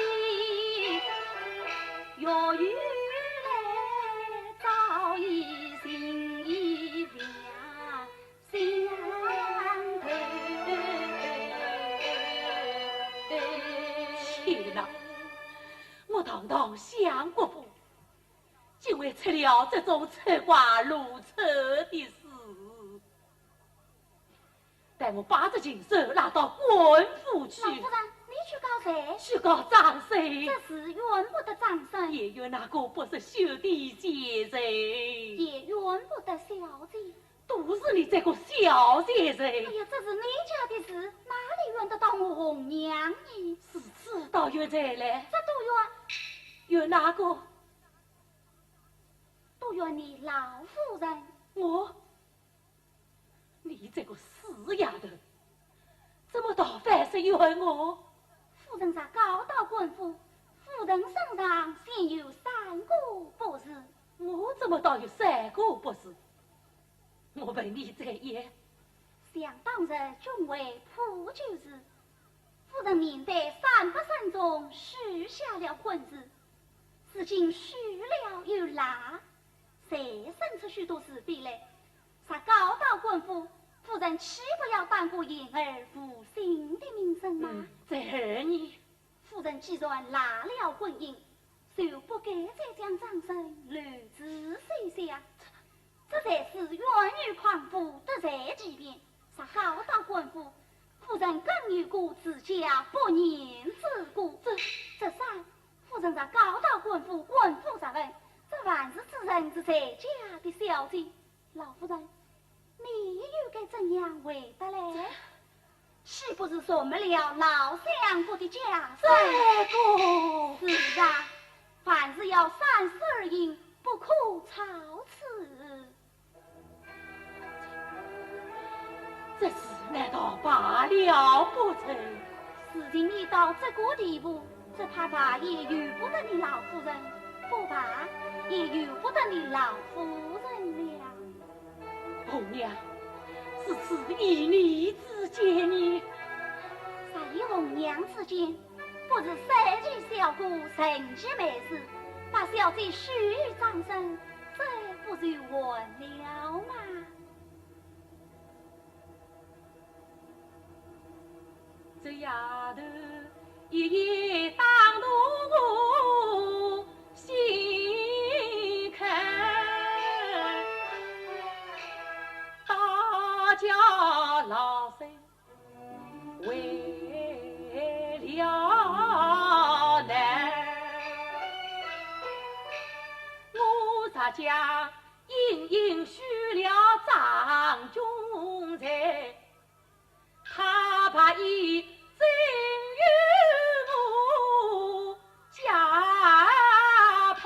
若有来早已心已凉。 天哪，我堂堂相国府，竟会出了这种出瓜露丑的事。待我把这禽兽拉到官府去。老夫人，你去告谁？去告张生。这事怨不得张生。也怨那个不识羞的贱人。也怨不得小姐。 都是你这个小贱人。哎呀，这是你家的事，哪里怨得到我红娘呢？如此倒怨谁嘞？这都怨，怨哪个？都怨你老夫人。我？你这个死丫头，怎么倒反是怨我？夫人若告到官府，夫人身上先有三个不是。我怎么倒有三个博士？我问你这一。想当日君为普救时，夫人面对三百僧众许下了婚事，如今许了又赖，才生出许多是非来。若告到官府，夫人岂不要担个言而无信的名声吗？嗯，这二呢？ 夫人既然赖了婚姻，就不该再将张生留在手下。这才是冤狱匡扶，得罪其便，若告到官府，夫人更有个自家不仁之过。这，这三，夫人若告到官府，官府若问，这犯事之人是谁家的小姐？ 老夫人，你又该怎样回答嘞？这，岂不是辱没了老相国的家声？这个，是啊，凡事要三思而行，不可超此。这事难道罢了不成？事情已到这个地步，只怕罢也由不得你老夫人，不罢也由不得你老夫人了。 红娘，是此一念之间呢？啥一红娘之间，不是三句小过，成其美事，把小姐许与张生，这不就完了吗？ 这丫头一言打动我心坎，大家老身为了难，我这家 隐隐许了张君才，他怕已经与我家配。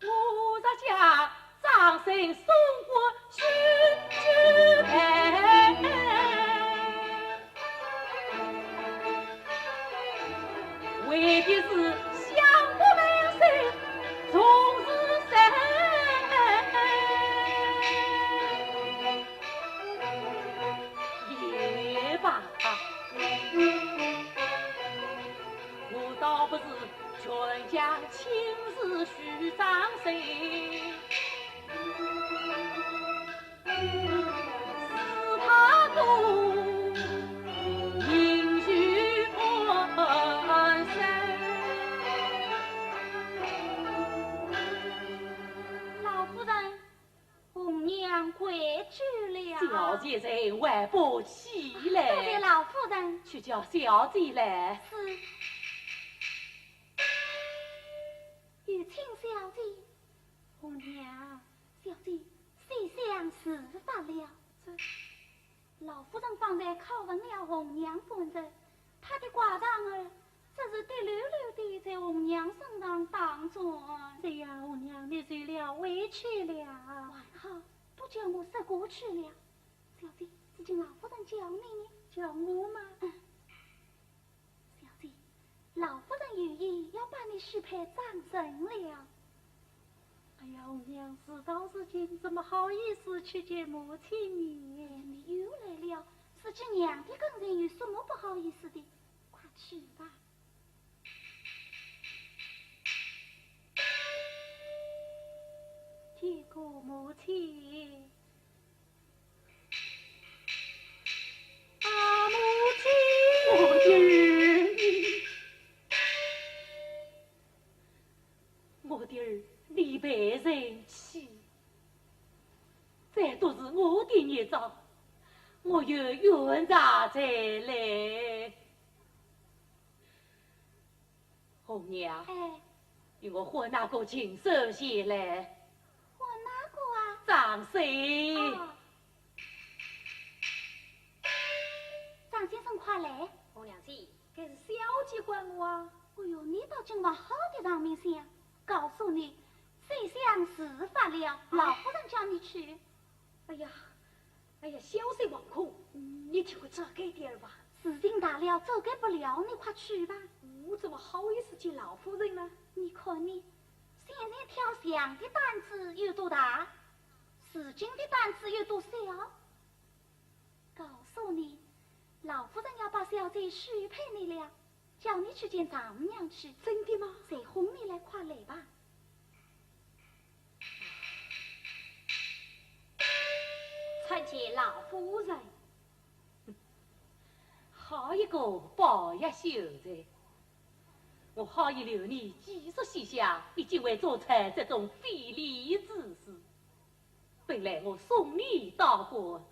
我若将张生送过许许配， 未必是相国门生重是谁？也罢，我倒不是全家亲事许张生。 是他个应许安身。老夫人，红娘跪久了。小姐在外不起来。多谢老夫人。去叫小姐来。是。有请小姐。 红娘。小姐，西厢事发了。这，老夫人方才拷问了红娘半日，她的挂状儿，只是滴溜溜地在红娘身上打转。这样，红娘，你受了委屈了。还好，都叫我说过去了。小姐，如今老夫人叫你呢。叫我吗？嗯。 小姐，老夫人有意要把你许配张生了。哎呀，红娘，事到如今，怎么好意思去见母亲呢？哎，你又来了，自己娘的跟前有什么不好意思的？快去吧。见过母亲。 啊，母亲！我的儿，我的儿，你被人欺，这都是我的孽障，我有冤仇在来。 红娘，哎。与我唤那个禽兽前来。唤哪个啊？张生。啊。张先生，快来。红娘姐，该是小姐唤我啊。哎哟，你倒真往好的上面想。告诉你，西厢事发了，啊？老夫人叫你去。哎呀， 哎呀，小生惶恐，你替我遮盖点儿吧。事情大了，遮盖不了，你快去吧。我怎么好意思见老夫人呢？你看你，先前跳墙的胆子有多大，如今的胆子有多小？告诉你，老夫人要把小姐许配你了，叫你去见丈母娘去。真的吗？随哄你来，快来吧。参见老夫人。 好一个宝玉秀才！我好意留你寄宿西厢，你竟会做出这种非礼之事。本来我送你到官，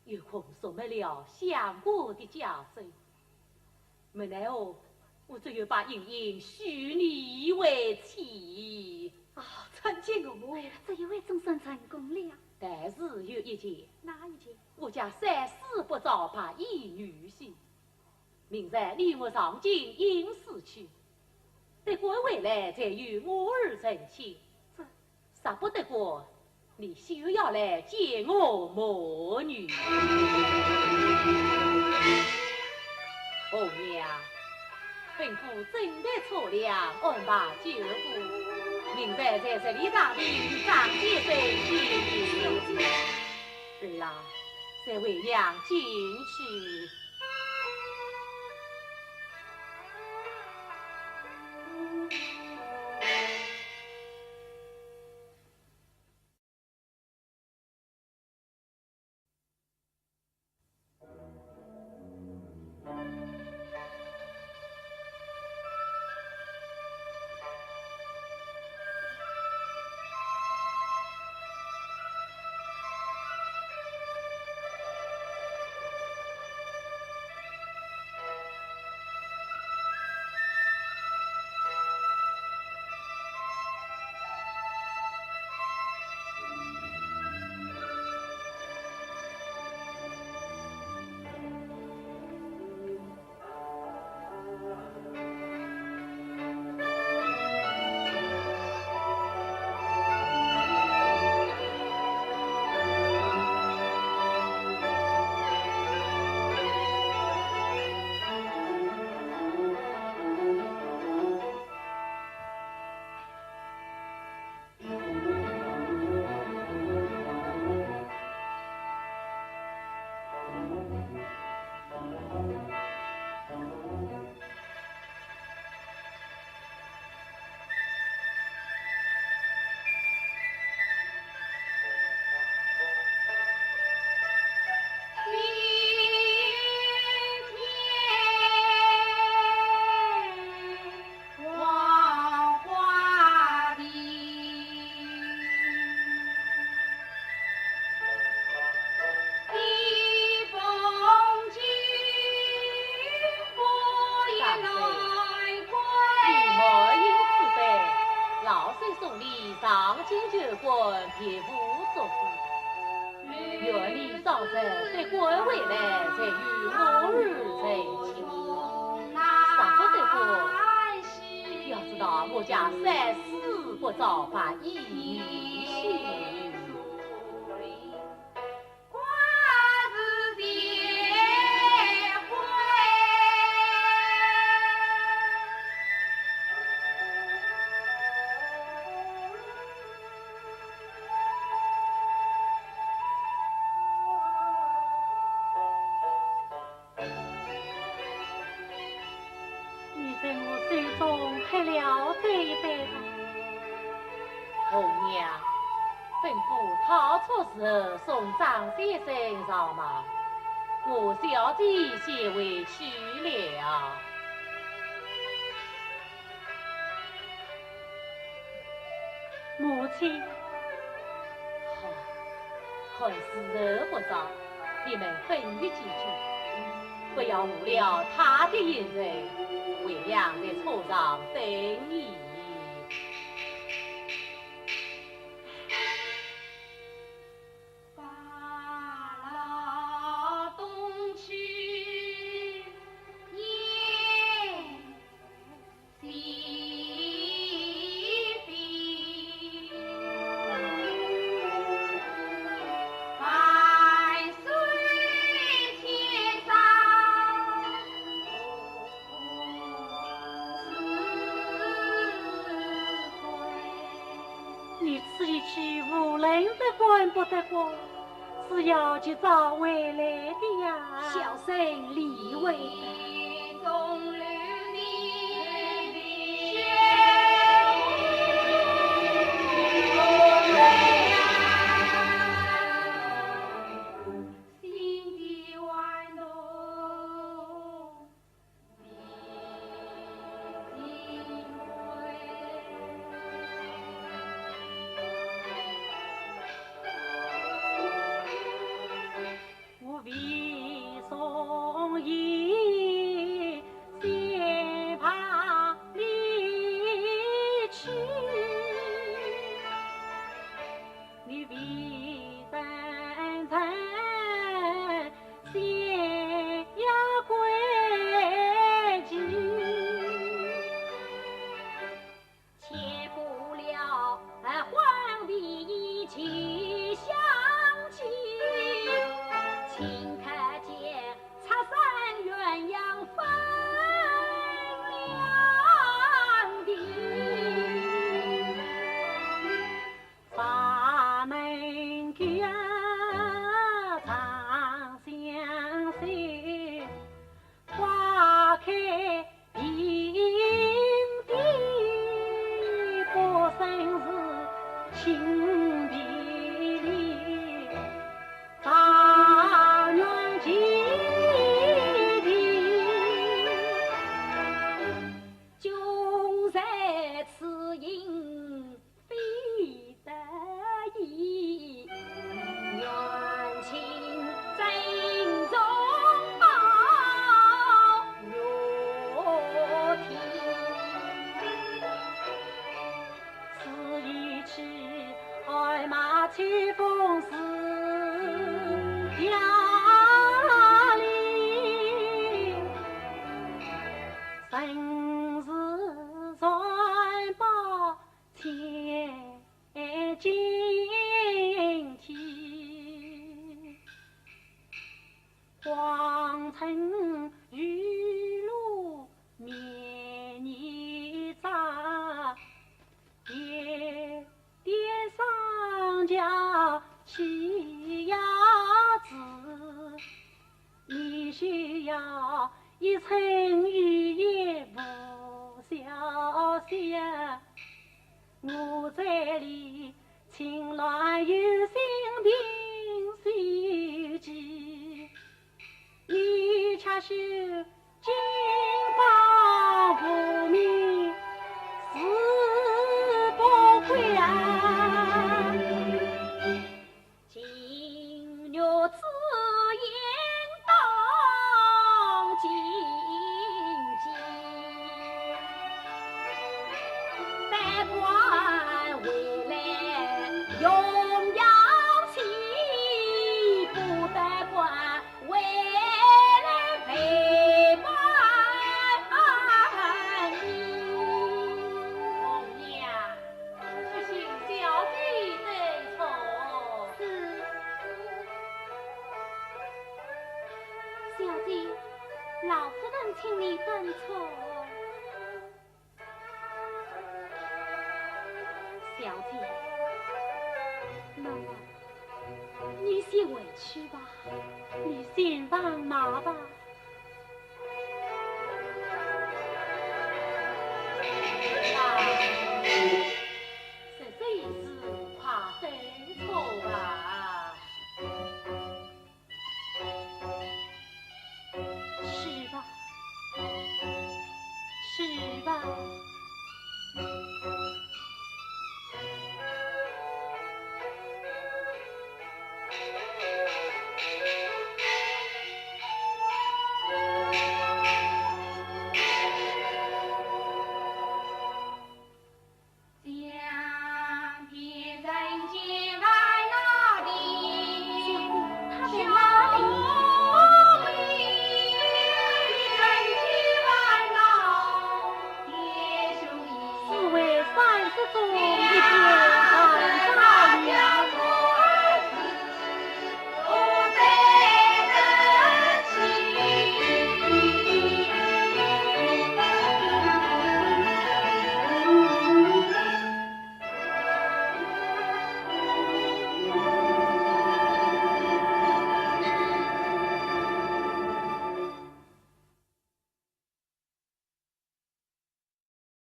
有空入没了相国的家中， 没奈何，我只有把莺莺许你为妻。啊，参见岳母。这一回总算成功了。但是有一件，哪一件？我家三思不着白衣女婿，明日你我上京应试去，得官回来才与我儿成亲。这 若不得官，你休要来见我母女。红娘，吩咐准备车辆，安排酒果，明日在十里长亭与张先生见面。儿啊，随为娘进去。 老身送你上京求官，别无所事。 愿你早日得官回来，才与我儿成亲。若不得官，要知道我家三思不着白衣女婿。 你在我手中喝了这一杯吧。红娘，吩咐套车侍送张先生上马，我小姐先回去了。 母亲。好，看时辰不早，你们分别几句，不要误了他的行程，为娘在车上等你。转不得过，是要及早回来的呀。小生理会。